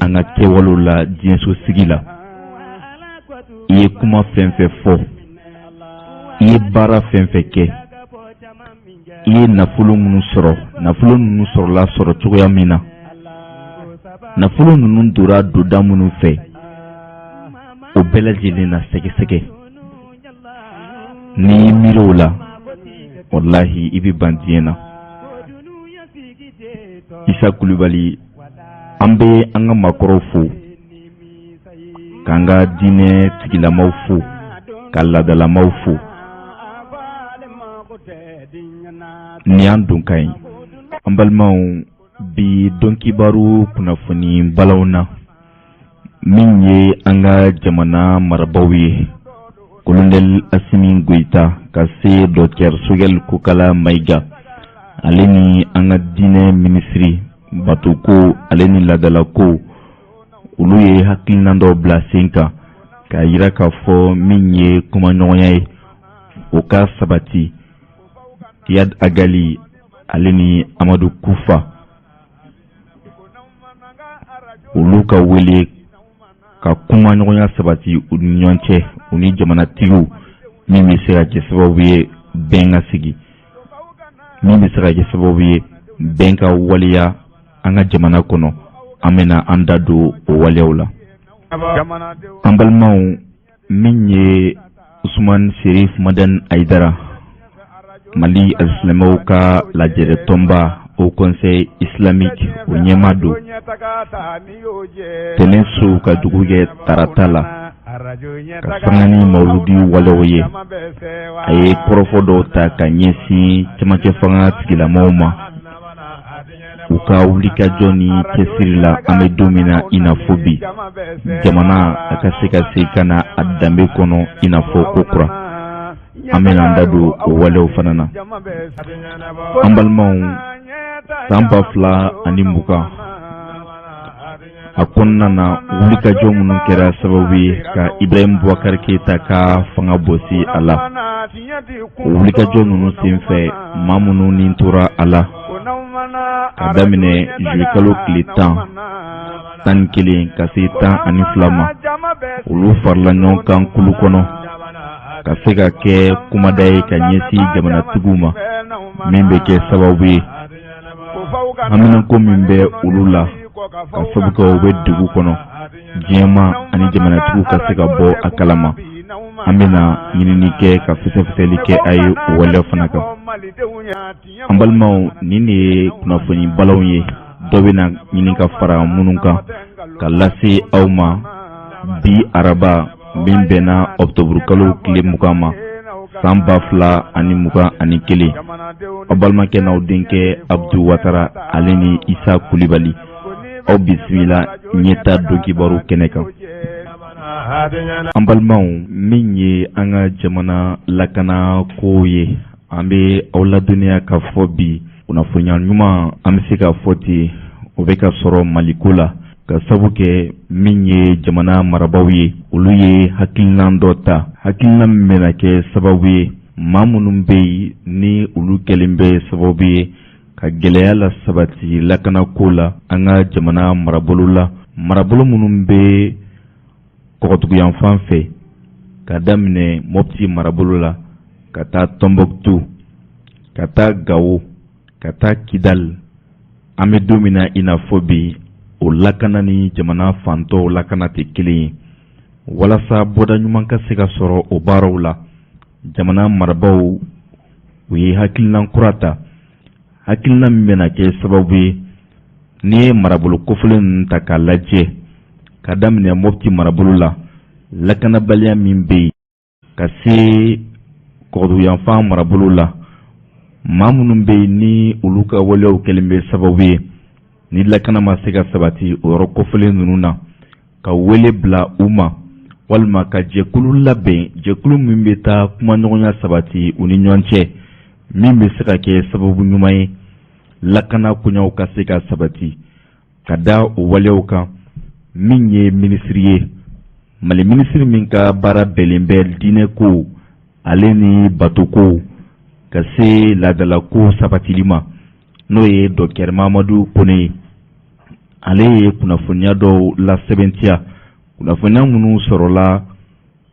an ka kɛwalew la diɲɛso sigi la. I ye kuma fɛn fɛn fɔ, i ye baara fɛn fɛn kɛ, i ye nafolo minnu sɔrɔ, nafolo ninnu sɔrɔla sɔrɔ cogoya min na, nafolo ninnu dora donda minnu fɛ, o bɛɛ lajɛlen na sɛgɛsɛgɛ. N'i y'i miiri o la, walahi, i bɛ ban diɲɛ na. Isa Kulubali, an bɛ an ka maakɔrɔw fo, k'an ka diinɛ tigilamaw fo, ka laadalamaw fo. Nin y'an donkan ye. An balimaw, bi donkibaru kunnafoni balaw na, min ye an ka jamana marabaaw ye, Kolonɛli Asimi Goyita ka se Dɔktɛr Sogɛli Kokala Mayiga, ale ni an ka diinɛ minisiri, batoko ale ni laadalako, olu ye hakilina dɔw bila sen kan k'a yira k'a fɔ min ye kumaɲɔgɔnya ye, o ka sabati Iyad Agali ale ni Amadu Kufa, olu ka wele ka kumaɲɔgɔnya sabati u ni ɲɔgɔn cɛ, u ni jamanatigiw, min bɛ se ka kɛ sababu ye bɛn ka sigi, min bɛ se ka kɛ sababu ye bɛn ka waleya an ka jamana kɔnɔ. An bɛna an da don o waleyaw la. An balimaw, min ye Usumani Serif Madani Ayidara, Mali alisilamɛw ka lajɛrɛ tɔnba, Haut Conseil islamique, o ɲɛmaa don, tɛnɛn su ka dugu jɛ tarata la, ka sanga ni mawuludi walew ye, a ye kɔrɔfɔ dɔw ta ka ɲɛsin cɛmancɛ fanga tigilamaw ma, u ka wulikajɔ ni cɛsiri la. An bɛ don min na i n'a fɔ bi, jamana a ka se ka se ka na a danbe kɔnɔ i n'a fɔ ko kura. An bɛna an da don o walew fana na. An balimaw, san 2020 a kɔnɔna na, wulikajɔ minnu kɛra sababu ye ka Ibrahim Boubacar Keita ka fanga bɔsi a la, o wulikajɔ ninnu senfɛ, maa minnu ni tora a la, ka daminɛ zuwɛnkalo tile 10, 11 ka se 12 ma, olu farala ɲɔgɔn kan kulu kɔnɔ ka se ka kɛ kumada ye ka ɲɛsin jamanatigiw ma, min bɛ kɛ sababu ye haminanko min bɛ olu la, ka sabu kɛ u bɛ dugu kɔnɔ, diɲɛma ani jamanatigiw ka se ka bɔ a kalama. An bɛna ɲinini kɛ ka fɛsɛfɛsɛli kɛ a ye o waleya fana kan. An balimaw, nin de ye kunnafoni balaw ye, dɔ bɛna ɲini ka fara minnu kan ka lase aw ma bi araba min bɛnna ɔkutɔburukalo tile 20 ma, san 2021. Aw balimakɛ n'aw denkɛ Abudu Watara ale ni Isa Kulibali, aw bisimila ɲɛta donkibaru kɛnɛ kan. An balimaw, min ye an ka jamana lakana kow ye, an bɛ aw ladɔnniya k'a fɔ bi kunnafoniya ɲuman, an bɛ se k'a fɔ ten, o bɛ ka sɔrɔ Maliko la, ka sabu kɛ min ye jamana marabaaw ye, olu ye hakilinan dɔ ta, hakilina min bɛna kɛ sababu ye maa minnu bɛ yen ni olu kɛlen bɛ sababu ye ka gɛlɛya la sabati lakanako la an ka jamana marabolo la, marabolo minnu bɛ kɔgɔduguyanfan fɛ, ka daminɛ Mɔpti marabolo la ka taa Tɔnbɔkutu, ka taa Gawo, ka taa Kidali. An bɛ don min na i n'a fɔ bi, o lakana ni jamana fan tɔw lakana tɛ kelen ye. Walasa bɔda ɲuman ka se ka sɔrɔ o baaraw la, jamana marabaaw, u ye hakilinan kura ta, hakilina min bɛna kɛ sababu ye, n'i ye marabolo kofɔlen ninnu ta k'a lajɛ, ka daminɛ Mɔpti marabolo la, lakanabaliya min bɛ yen, ka se kɔgɔduguyanfan marabolo la, maa minnu bɛ yen ni olu ka waleyaw kɛlen bɛ sababu ye ni lakana ma se ka sabati o yɔrɔ kofɔlen ninnu na, ka wele bila u ma walima ka jɛkulu labɛn, jɛkulu min bɛ taa kumaɲɔgɔnya sabati u ni ɲɔgɔn cɛ, min bɛ se ka kɛ sababu ɲuman ye lakana koɲaw ka se ka sabati. Ka da o waleyaw kan, min ye minisiri ye Mali, minisiri min ka baara bɛnnen bɛ diinɛko ale ni batoko ka se laadalako sabatili ma, n'o ye Dɔktɛri Mamadu Kone ye. Ale ye kunnafoniya dɔw lasɛbɛntiya, kunnafoniya minnu sɔrɔla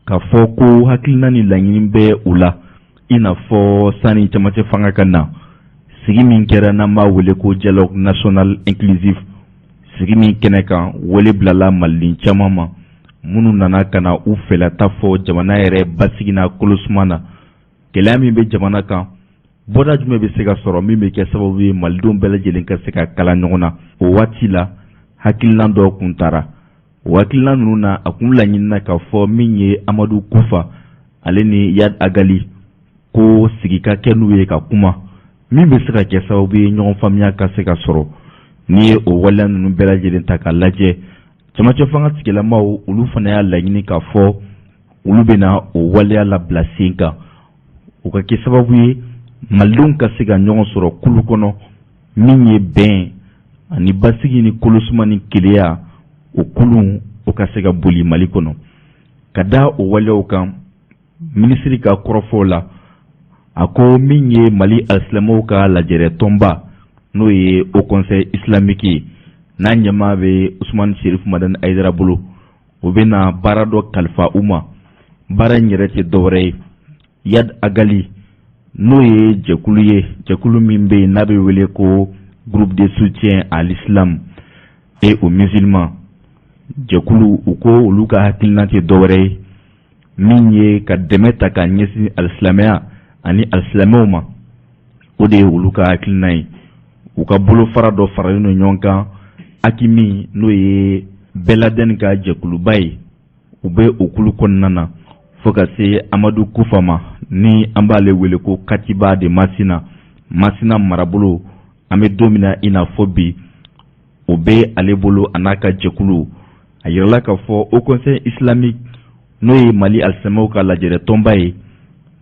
k'a fɔ ko hakilina ni laɲini bɛ u la, i n'a fɔ sani camancɛ fanga ka na, sigi min kɛra n'an b'a wele ko dialogue national inclusif, sigi min kɛnɛ kan wele bilala maliden caman ma minnu nana ka na u fɛlata fɔ jamana yɛrɛ basigi n'a kolosuma na, gɛlɛya min bɛ jamana kan, bɔda jumɛn bɛ se ka sɔrɔ min bɛ kɛ sababu ye malidenw bɛɛ lajɛlen ka se ka kala ɲɔgɔn na. O waati la, hakilina dɔ kun tara. O hakilina ninnu na, a kun laɲinina k'a fɔ min ye Amadu Kufa ale ni Iyad Agali, ko sigi ka kɛ n'u ye ka kuma min bɛ se ka kɛ sababu ye ɲɔgɔn faamuya ka se ka sɔrɔ. N'i ye o waleya ninnu bɛɛ lajɛlen ta k'a lajɛ, camancɛ fanga tigilamaw, olu fana y'a laɲini k'a fɔ olu bɛna o waleya labila sen kan, o ka kɛ sababu ye malidenw ka se ka ɲɔgɔn sɔrɔ kulu kɔnɔ min ye bɛn ani basigi ni kolosuma ni kelenya, o kulu o ka se ka boli Mali kɔnɔ. Ka da o waleyaw kan, minisiri ka kɔrɔfɔw la, a ko min ye Mali alisilamɛw ka lajɛrɛ tɔnba, n'o ye Haut Conseil islamique ye, n'a ɲɛmaa bɛ Usumani Serif Madani Ayidara bolo, o bɛna baara dɔ kalifa u ma. Baara in yɛrɛ tɛ dɔwɛrɛ ye, Iyad Agali, n'o ye jɛkulu ye, jɛkulu min bɛ yen n'a bɛ wele ko groupe de soutien à l'islam et aux musulmans, jɛkulu, u ko olu ka hakilina tɛ dɔwɛrɛ ye min ye ka dɛmɛ ta ka ɲɛsin alisilamɛya ani alisilamɛw ma. O de ye olu ka hakilina ye. U ka bolofara dɔ faralen don ɲɔgɔn kan, AQMI, n'o ye bɛɛ ka jɛkuluba ye, u bɛ o kulu kɔnɔna na, fo ka se Amadu Kufa ma, ni an b'ale wele ko Katiba de Masina, Masina marabolo. An bɛ don min na i n'a fɔ bi, o bɛ ale bolo, a n'a ka jɛkulu. A yirala k'a fɔ Haut Conseil islamique, n'o ye Mali alisilamɛw ka lajɛrɛ tɔnba ye,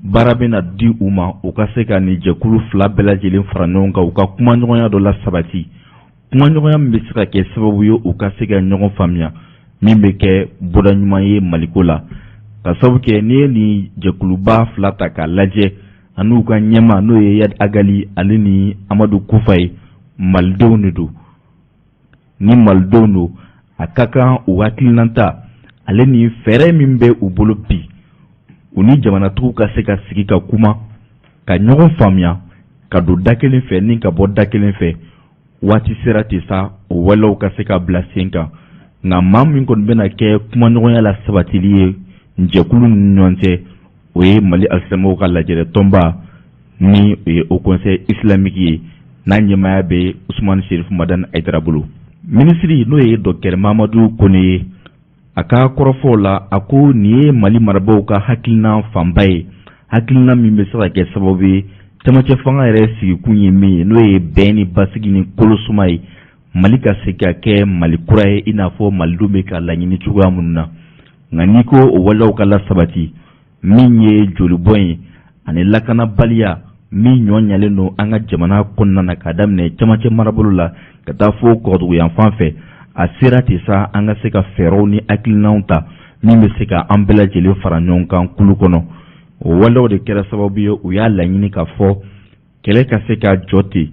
baara bɛna di u ma, u ka se ka nin jɛkulu fila bɛɛ lajɛlen fara ɲɔgɔn kan, u ka kumaɲɔgɔnya dɔ la sabati, kumaɲɔgɔnya min bɛ se ka kɛ sababu ye u ka se ka ɲɔgɔn faamuya, min bɛ kɛ bɔda ɲuman ye Maliko la. Ka sababu kɛ, n'i ye nin jɛkuluba fila ta k'a lajɛ, ani u ka ɲɛmaa, n'o ye Iyad Agali ale ni Amadu Kufa ye, malidenw de don. Ni malidenw don, a ka kan u hakilinata ale ni fɛɛrɛ min bɛ u bolo bi, u ni jamanatigiw ka se ka sigi ka kuma, ka ɲɔgɔn faamuya, ka don da kelen fɛ ni ka bɔ da kelen fɛ. Waati sera ten sa, o walew ka se ka bila sen kan. Nka maa min kɔni bɛna kɛ kumaɲɔgɔnya la sabatili ye jɛkulu ni ɲɔgɔn cɛ, o ye Mali alisilamɛw ka lajɛrɛ tɔnba, ni o ye Haut Conseil islamique ye, n'a ɲɛmaaya bɛ Usumani Serif Madani Ayidara bolo. Minisiri, n'o ye Docteur Mamadu Kone ye, a ka kɔrɔfɔw la, a ko nin ye Mali marabaaw ka hakilina fanba ye, hakilina min bɛ se ka kɛ sababu ye camancɛ fanga yɛrɛ sigikun ye min ye, n'o ye bɛn ni basigi ni kolosuma ye, Mali ka se ka kɛ Mali kura ye, i n'a fɔ malidenw bɛ ka laɲini cogoya minnu na. Nka n'i ko o waleyaw ka lasabati, min ye jolibɔn ye ani lakanabaliya min ɲɔ ɲalen don an ka jamana kɔnɔna na, k'a daminɛ camancɛ marabolo la ka taa fo kɔgɔduguyanfan fɛ, a sera ten sa an ka se ka fɛɛrɛw ni hakilinaw ta min bɛ se ka an bɛɛ lajɛlen fara ɲɔgɔn kan kulu kɔnɔ. O waleyaw de kɛra sababu ye u y'a laɲini k'a fɔ kɛlɛ ka se ka jɔ ten.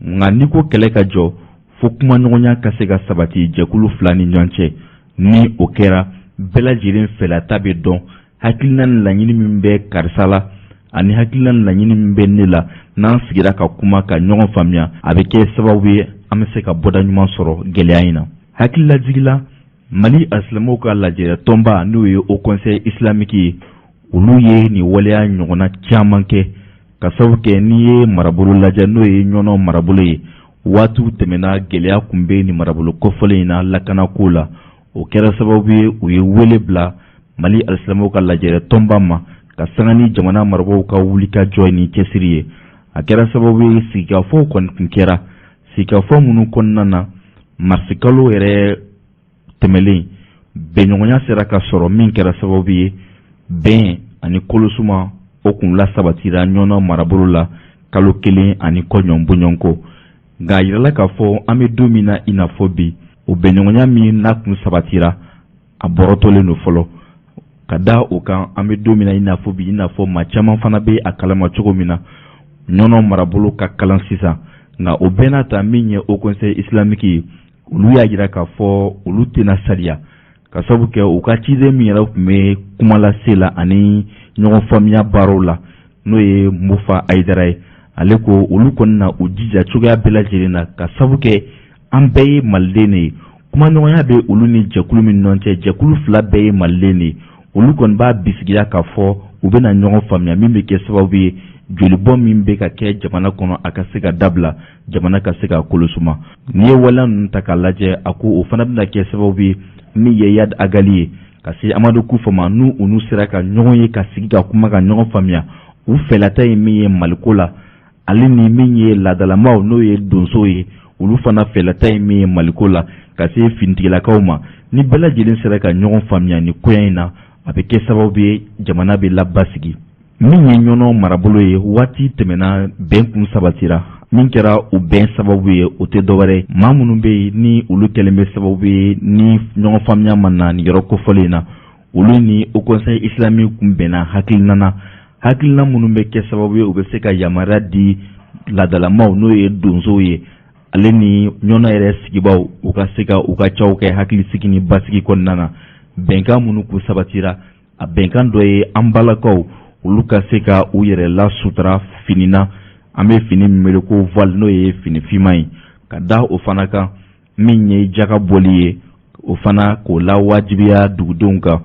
Nka n'i ko kɛlɛ ka jɔ, fo kumaɲɔgɔnya ka se ka sabati jɛkulu fila ni ɲɔgɔn cɛ. Ni o kɛra, bɛɛ lajɛlen fɛlata bɛ dɔn, hakilina ni laɲini min bɛ karisa la ani hakilina ni laɲini min bɛ ne la, n'an sigira ka kuma ka ɲɔgɔn faamuya, a bɛ kɛ sababu ye an bɛ se ka bɔda ɲuman sɔrɔ gɛlɛya in na. Hakililajigi la, Mali alisilamɛw ka lajɛrɛ tɔnba, n'o ye Haut Conseil islamique ye, olu ye nin waleya ɲɔgɔnna caman kɛ. Ka sababu kɛ, n'i ye marabolo lajɛ, n'o ye Ɲɔnɔ marabolo ye, waatiw tɛmɛna, gɛlɛya tun bɛ nin marabolo kofɔlen in na lakanako la. O kɛra sababu ye u ye wele bila Mali alisilamɛw ka lajɛrɛ tɔnba ma, ka sanga ni jamana marabagaw ka wulikajɔ ni cɛsiri ye. A kɛra sababu ye sigikafɔw kɔni tun kɛra, sigikafɔ minnu kɔnɔna na, marisikalo yɛrɛ tɛmɛlen, bɛnɲɔgɔnya sera ka sɔrɔ, min kɛra sababu ye bɛn ani kolosuma o kun lasabatira Ɲɔnɔ marabolo la kalo kelen ani kɔ ɲɔgɔn bɔɲɔgɔnko. Nka a yirala k'a fɔ an bɛ don min na i n'a fɔ bi, o bɛnɲɔgɔnya min n'a kun sabatira, a bɔrɔtɔlen don fɔlɔ. Ka da o kan, an bɛ don min na i n'a fɔ bi, i n'a fɔ maa caman fana bɛ a kalama cogo min na, Ɲɔnɔ marabolo ka kalan sisan. Nka o bɛɛ n'a ta, min ye Haut Conseil islamique ye, Olu y'a jira k'a fɔ olu tɛna saliya ka sabu kɛ u ka ciden min yɛrɛ tun bɛ kumalase la ani ɲɔgɔn faamuya baaraw la, n'o ye Mofa Ayidara ye. Ale ko olu kɔni na u jija cogoya bɛɛ lajɛlen na, ka sabu kɛ an bɛɛ ye maliden de ye. Kumaɲɔgɔnya bɛ olu ni jɛkulu min ɲɔgɔn cɛ, jɛkulu fila bɛɛ ye maliden de ye. Olu kɔni b'a bisigiya k'a fɔ u bɛna ɲɔgɔn faamuya, min bɛ kɛ sababu ye jolibɔn min bɛ ka kɛ jamana kɔnɔ, a ka se ka dabila, jamana ka se ka kolosuma. N'i ye waleya ninnu ta k'a lajɛ, a ko o fana bɛna kɛ sababu ye, min ye Iyad Ag Ghali ye ka se Amadu Kufa ma, n'u olu sera ka ɲɔgɔn ye, ka sigi ka kuma, ka ɲɔgɔn faamuya, u fɛlata ye min ye Maliko la, ale ni min ye laadalamaw, n'o ye donsow ye, olu fana fɛlata ye min ye Maliko la, ka se finitigilakaw ma, ni bɛɛ lajɛlen sera ka ɲɔgɔn faamuya ni koya in na, a bɛ kɛ sababu ye jamana bɛ labasigi. Min ye Ɲɔnɔ marabolo ye, waati tɛmɛna, bɛn kun sabatira. Min kɛra o bɛn sababu ye, o tɛ dɔwɛrɛ, maa minnu bɛ yen ni olu kɛlen bɛ sababu ye ni ɲɔgɔn faamuya ma na nin yɔrɔ kofɔlen in na, olu ni Haut Conseil islamique kun bɛnna hakilina na, hakilina minnu bɛ kɛ sababu ye u bɛ se ka yamaruya di laadalamaw, n'o ye donsow ye, ale ni Ɲɔnɔ yɛrɛ sigibaw, u ka se ka u ka caw kɛ hakilisigi ni basigi kɔnɔna na. Bɛnkan minnu kun sabatira, a bɛnkan dɔ ye an balakaw, olu ka se ka u yɛrɛ la sutura fini na, an bɛ fini min wele ko voile, n'o ye fini finman ye. Ka da o fana kan, min ye jaka bɔli ye, o fana k'o lawajibiya dugudenw kan.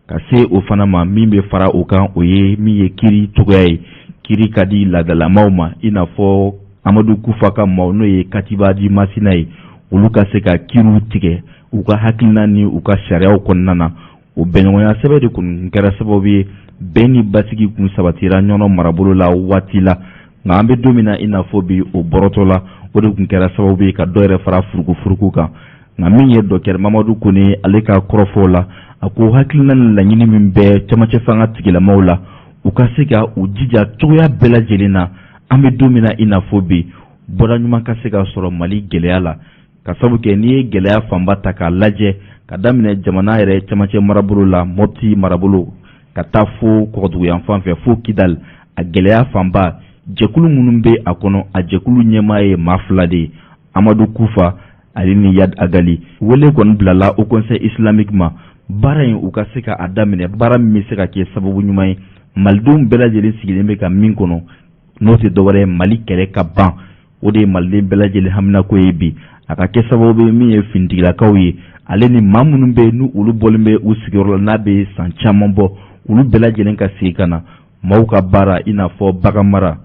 Ka se o fana ma, min bɛ fara o kan, o ye min ye kiri cogoya ye, kiri ka di laadalamaw ma, i n'a fɔ Amadu Kufa ka maaw, n'o ye Katiba di Masina ye, olu ka se ka kiriw tigɛ u ka hakilina ni u ka sariyaw kɔnɔna na. O bɛnɲɔgɔnya sɛbɛn de kun kɛra sababu ye bɛn ni basigi kun sabatira Ɲɔnɔ marabolo la waati la. Nka an bɛ don min na i n'a fɔ bi, o bɔrɔtɔ la, o de kun kɛra sababu ye ka dɔ yɛrɛ fara furukufuruku kan. Nka min ye Docteur Mamadu Kone, ale ka kɔrɔfɔw la, a ko hakilina ni laɲini min bɛ camancɛ fanga tigilamaw la, u ka se ka u jija cogoya bɛɛ lajɛlen na, an bɛ don min na i n'a fɔ bi, bɔda ɲuman ka se ka sɔrɔ Mali gɛlɛya la, ka sabu kɛ n'i ye gɛlɛya fanba ta k'a lajɛ, ka daminɛ jamana yɛrɛ camancɛ marabolo la, Mɔpti marabolo, ka taa fo kɔgɔduguyan fan fɛ fo Kidal, a gɛlɛya fanba, jɛkulu minnu bɛ a kɔnɔ, a jɛkulu ɲɛmaa ye maa fila de ye, Amadu Kufa ale ni Iyad Ag Ghali. Wele kɔni bilala Haut Conseil islamique ma, baara in u ka se ka a daminɛ, baara min bɛ se ka kɛ sababu ɲuman ye malidenw bɛɛ lajɛlen sigilen bɛ ka min kɔnɔ, n'o tɛ dɔwɛrɛ ye Mali kɛlɛ ka ban. O de ye maliden bɛɛ lajɛlen haminako ye bi. A ka kɛ sababu ye min ye finitigilakaw ye, ale ni maa minnu bɛ yen n'u olu bɔlen bɛ u sigiyɔrɔ la n'a bɛ san caman bɔ, olu bɛɛ lajɛlen ka segin ka na maaw ka baara, i n'a fɔ bagan mara,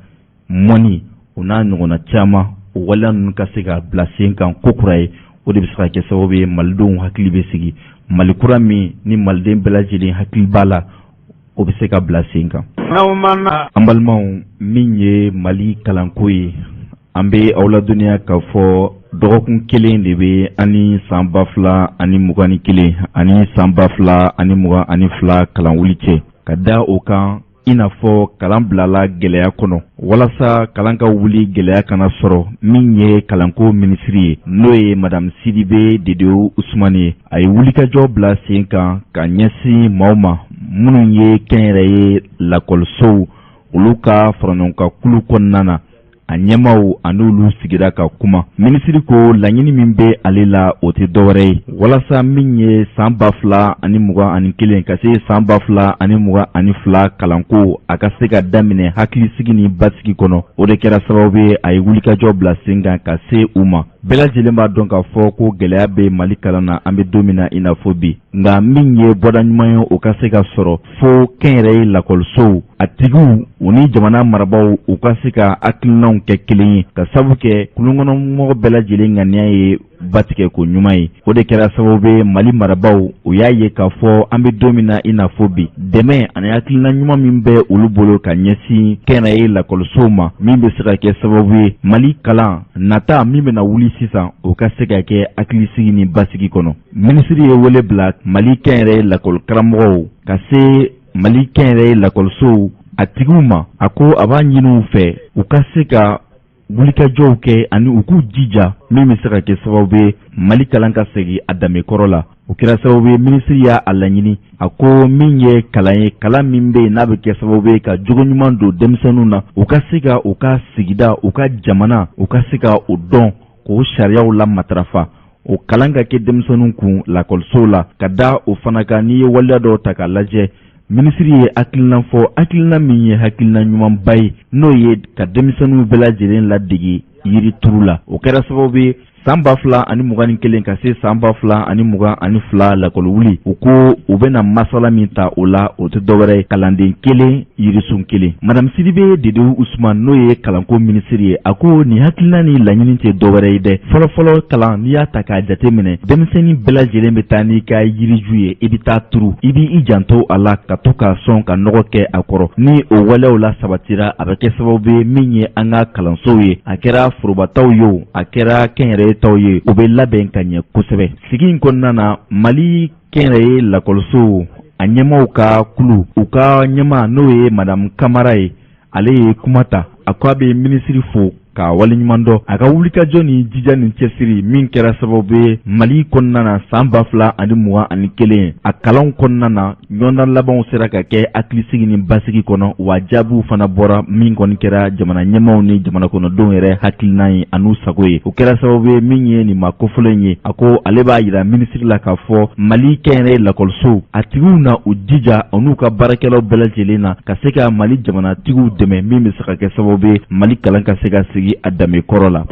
mɔni, o n'a ɲɔgɔnna caman, o waleya ninnu ka se ka bila sen kan ko kura ye. O de bɛ se ka kɛ sababu ye malidenw hakili bɛ sigi, Mali kura min ni maliden bɛɛ lajɛlen hakili b'a la, o bɛ se ka bila sen kan. An balimaw, min ye Mali kalanko ye, an bɛ aw ladɔnniya k'a fɔ dɔgɔkun kelen de bɛ an ni san 2021 ani san 2022 kalan wuli cɛ. Ka da o kan, i n'a fɔ kalan bilala gɛlɛya kɔnɔ, walasa kalan ka wuli gɛlɛya kana sɔrɔ, min ye kalanko minisiri ye, n'o ye Madame Sidibe Dedewu Usumani ye, a ye wulikajɔ bila sen kan ka ɲɛsin maaw ma minnu ye kɛnyɛrɛye lakɔlisow, olu ka faraɲɔgɔnkan kulu kɔnɔna na, a ɲɛmaaw an'olu sigira ka kuma. Minisiri ko laɲini min bɛ ale la, o tɛ dɔwɛrɛ ye walasa min ye san 2021 ka se san 2022 kalanko, a ka se ka daminɛ hakilisigi ni basigi kɔnɔ. O de kɛra sababu ye a ye wulikajɔ bila sen kan ka se u ma. Bɛɛ lajɛlen b'a dɔn k'a fɔ ko gɛlɛya bɛ Mali kalan na, an bɛ don min na i n'a fɔ bi. Nka min ye bɔda ɲuman ye, o ka se ka sɔrɔ fo kɛnyɛrɛye lakɔlisow a tigiw, u ni jamana marabaaw, u ka se ka hakilinaw kɛ kelen ye, ka sabu kɛ kulunkɔnɔmɔgɔ bɛɛ lajɛlen ŋaniya ye batigɛ ko ɲuman ye. O de kɛra sababu ye Mali marabaaw, u y'a ye k'a fɔ an bɛ don min na i n'a fɔ bi, dɛmɛ ani hakilina ɲuman min bɛ olu bolo ka ɲɛsin kɛnyɛrɛye lakɔlisow ma, min bɛ se ka kɛ sababu ye Mali kalan nata min bɛna wuli sisan, o ka se ka kɛ hakilisigi ni basigi kɔnɔ. Minisiri ye wele bila Mali kɛnyɛrɛye lakɔlikaramɔgɔw ka se Mali kɛnyɛrɛye lakɔlisow a tigiw ma. A ko a b'a ɲini u fɛ u ka se ka wulikajɔw kɛ ani u k'u jija, min bɛ se ka kɛ sababu ye Mali kalan ka segin a danbe kɔrɔ la. O kɛra sababu ye minisiri y'a a laɲini, a ko min ye kalan ye, kalan min bɛ yen n'a bɛ kɛ sababu ye ka jogo ɲuman don denmisɛnninw na, u ka se ka u ka sigida, u ka jamana, u ka se ka o dɔn, k'o sariyaw la matarafa. O kalan ka kɛ denmisɛnninw kun lakɔlisow la. Ka da o fana kan, n'i ye waleya dɔw ta k'a lajɛ, minisiri ye hakilina fɔ, hakilina min ye hakilina ɲumanba ye, n'o ye ka denmisɛnninw bɛɛ lajɛlen ladege yiri turu la. O kɛra sababu ye, san 2021 ka se san 2022 lakɔli wuli, u ko u bɛna masala min ta o la, o tɛ dɔwɛrɛ ye kalanden kelen yirisun kelen. Madame Sidibe Dedewu Usman, n'o ye kalanko minisiri ye, a ko nin hakilina ni laɲini tɛ dɔwɛrɛ ye dɛ. Fɔlɔfɔlɔ kalan, n'i y'a ta k'a jate minɛ, denmisɛnnin bɛɛ lajɛlen bɛ taa n'i ka yiriju ye, i bɛ taa turu, i b'i janto a la, ka to k'a sɔn, ka nɔgɔ kɛ a kɔrɔ. Ni o waleyaw la sabatira, a bɛ kɛ sababu ye min ye an ka kalansow ye, a kɛra forobataw ye o, a kɛra kɛnyɛrɛye taw ye, o bɛ labɛn ka ɲɛ kosɛbɛ. Sigi in kɔnɔna na, Mali kɛnyɛrɛye lakɔlisow a ɲɛmaaw ka kulu, u ka ɲɛmaa, n'o ye madamu Kamara ye, ale ye kuma ta. A ko a bɛ minisiri fo k'a waleɲuman dɔn a ka wulikajɔ ni jija ni cɛsiri min kɛra sababu ye Mali kɔnɔna na san 2021 a kalanw kɔnɔna na, ɲɔgɔndan labanw sera ka kɛ hakilisigi ni basigi kɔnɔ, wa jaabiw fana bɔra min kɔni kɛra jamana ɲɛmaaw ni jamana kɔnɔdenw yɛrɛ hakilina ye an'u sago ye. O kɛra sababu ye min ye nin maa kofɔlen ye, a ko ale b'a yira minisiri la k'a fɔ Mali kɛnyɛrɛye lakɔlisow a tigiw na u jija an'u ka baarakɛlaw bɛɛ lajɛlen na ka se ka Mali jamanatigiw dɛmɛ, min bɛ se ka kɛ sababu ye Mali kalan ka se ka sigi a danbe kɔrɔ la.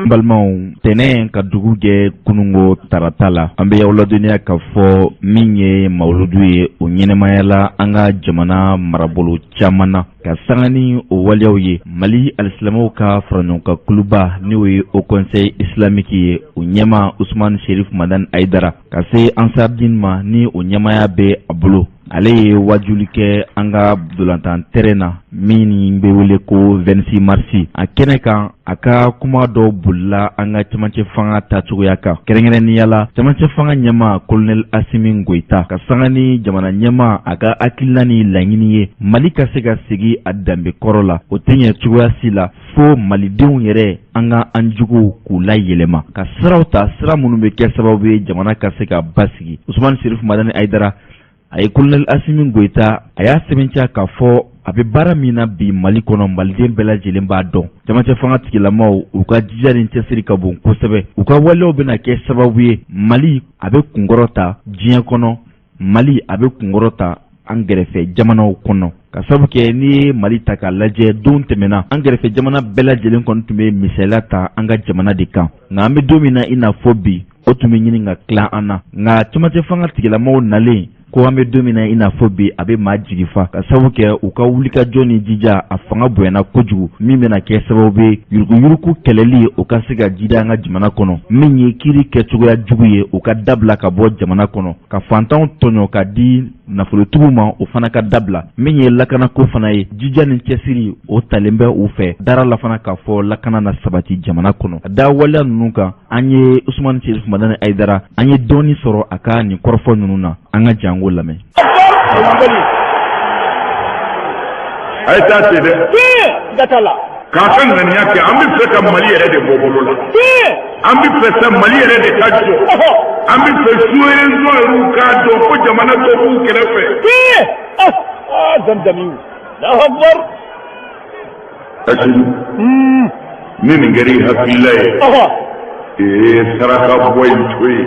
Balimaw, tɛnɛn ka dugu jɛ kunungo tarata la, an bɛ aw ladɔnniya k'a fɔ min ye mawuludu ye, o ɲɛnɛmayala an ka jamana marabolo caman na. Ka sanga ni o waleyaw ye, Mali alisilamɛw ka faraɲɔgɔnkan kuluba, n'o ye Haut Conseil islamique ye, o ɲɛmaa Usumani Sherif Madani Hayidara, ka se Ansardine ma ni o ɲɛmaaya bɛ a bolo, ale ye wajuli kɛ an ka ntolatan terrain na min bɛ wele ko 26 mars. A kɛnɛ kan, a ka kuma dɔw bolila an ka cɛmancɛ fanga tacogoya kan, kɛrɛnkɛrɛnnenya la cɛmancɛ fanga ɲɛmaa Colonel Asimi Goyita, ka sanga ni jamana ɲɛmaa a ka hakilina ni laɲini ye Mali ka se ka segin a danbe kɔrɔ la. O tɛ ɲɛ cogoya si la fo malidenw yɛrɛ an ka an juguw k'u layɛlɛma, ka siraw ta, sira minnu bɛ kɛ sababu ye jamana ka se ka basigi. Usumani Sirifu Madani Hayidara, a ye Colonel Asimi Goyita, a y'a sɛbɛntiya k'a fɔ a bɛ baara min na bi Mali kɔnɔ, maliden bɛɛ lajɛlen b'a dɔn. Cɛmancɛ fanga tigilamaw, u ka jija ni cɛsiri ka bon kosɛbɛ. U ka waleyaw bɛna kɛ sababu ye Mali a bɛ kunkɔrɔ ta diɲɛ kɔnɔ, Mali a bɛ kunkɔrɔ ta an gɛrɛfɛ jamanaw kɔnɔ, ka sabu kɛ n'i ye Mali ta k'a lajɛ, don tɛmɛna an gɛrɛfɛ jamana bɛɛ lajɛlen kɔni tun bɛ misaliya ta an ka jamana de kan. Nka an bɛ don min na i n'a fɔ bi, o tun bɛ ɲini ka tila an na. Nka cɛmancɛ fanga tigilamaw nalen ko an bɛ don min na i n'a fɔ bi, a bɛ maa jigi fa, ka sabu kɛ u ka wulikajɔ ni jija a fanga bonyana kojugu, min bɛna kɛ sababu ye yuruguyurugu kɛlɛli o ka se ka jida an ka jamana kɔnɔ, min ye kiiri kɛcogoya jugu ye o ka dabila ka bɔ jamana kɔnɔ, ka fantanw tɔɲɔ ka di nafolotigiw ma, o fana ka dabila, min ye lakanako fana ye, jija ni cɛsiri o talen bɛ u fɛ dara la fana k'a fɔ lakana na sabati jamana kɔnɔ. Ka da waleya ninnu kan, an ye Usumani Serif Madani Hayidara, an ye dɔɔni sɔrɔ a ka nin kɔrɔfɔ ninnu na. An ka jɛ an k'o lamɛn. A ye taa ten dɛ, k'a ka ŋaniya kɛ, an bɛ fɛ ka Mali yɛrɛ de bɔ bolo la, an bɛ fɛ sa Mali yɛrɛ de ka jɔ, an bɛ fɛ sous-région yɛrɛw k'a dɔn ko jamana dɔ b'u kɛrɛfɛ. Asimi, ni nin kɛra i hakilila ye, ee saraka bɔ in to yen.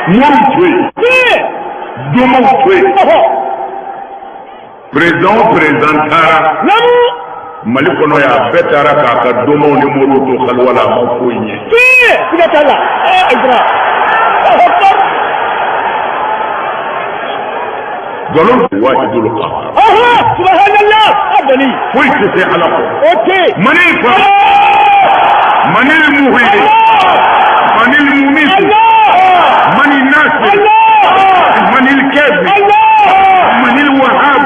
Moriw to yen, domaw to yen, président o président taara Mali kɔnɔ yan, a bɛɛ taara k'a ka domaw ni moriw to xaliwa la, a ma foyi ɲɛ. Nkalon wahidul qahar. Subhanallah abali. Foyi tɛ se Ala kɔ. O tɛ. Manil fa. Manil muhyi. Manil mumit. Manil nasir. Manil kafi. Manil wahab.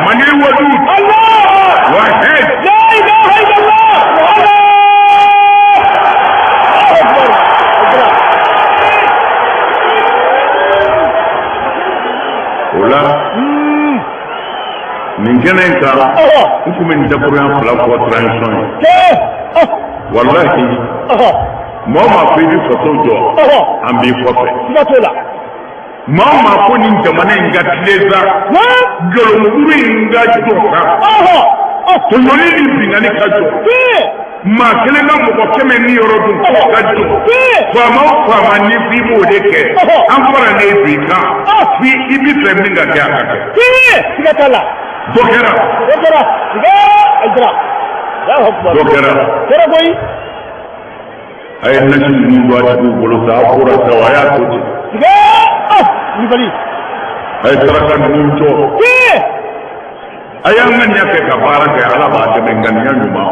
Manil wadud. Wahid. La ilaha illallah. Allah. Akbar. O la nin kɛnɛ in kan, n tun bɛ nin dakurunya fila fɔ transition ye. Walahi, maa o maa ko i bɛ faso jɔ, an b'i kɔfɛ. Maa o maa ko nin jamana in ka tilen sa, nkalonfuru in ka jɔ sa. Tɔɲɔni ni binkanni ka jɔ. Maa kelen ka mɔgɔ 100 ni yɔrɔ dun ka jɔ. Faama o faama ni f'i b'o de kɛ, an faralen b'i kan, f'i i bɛ fɛ min ka kɛ, a ka kɛ. Siga t'a la. Dɔ kɛra. Dɔ kɛra. Siga Ayidara. Dɔ kɛra. Kɛra koyi. A ye nasi ninnu don a tigiw bolo sa, a bɔra sa, a y'a to ten. Siga wulibali. A ye saraka ninnu jɔ. A y'an ŋaniya kɛ ka baara kɛ, Ala b'a dɛmɛ, ŋaniya ɲuman.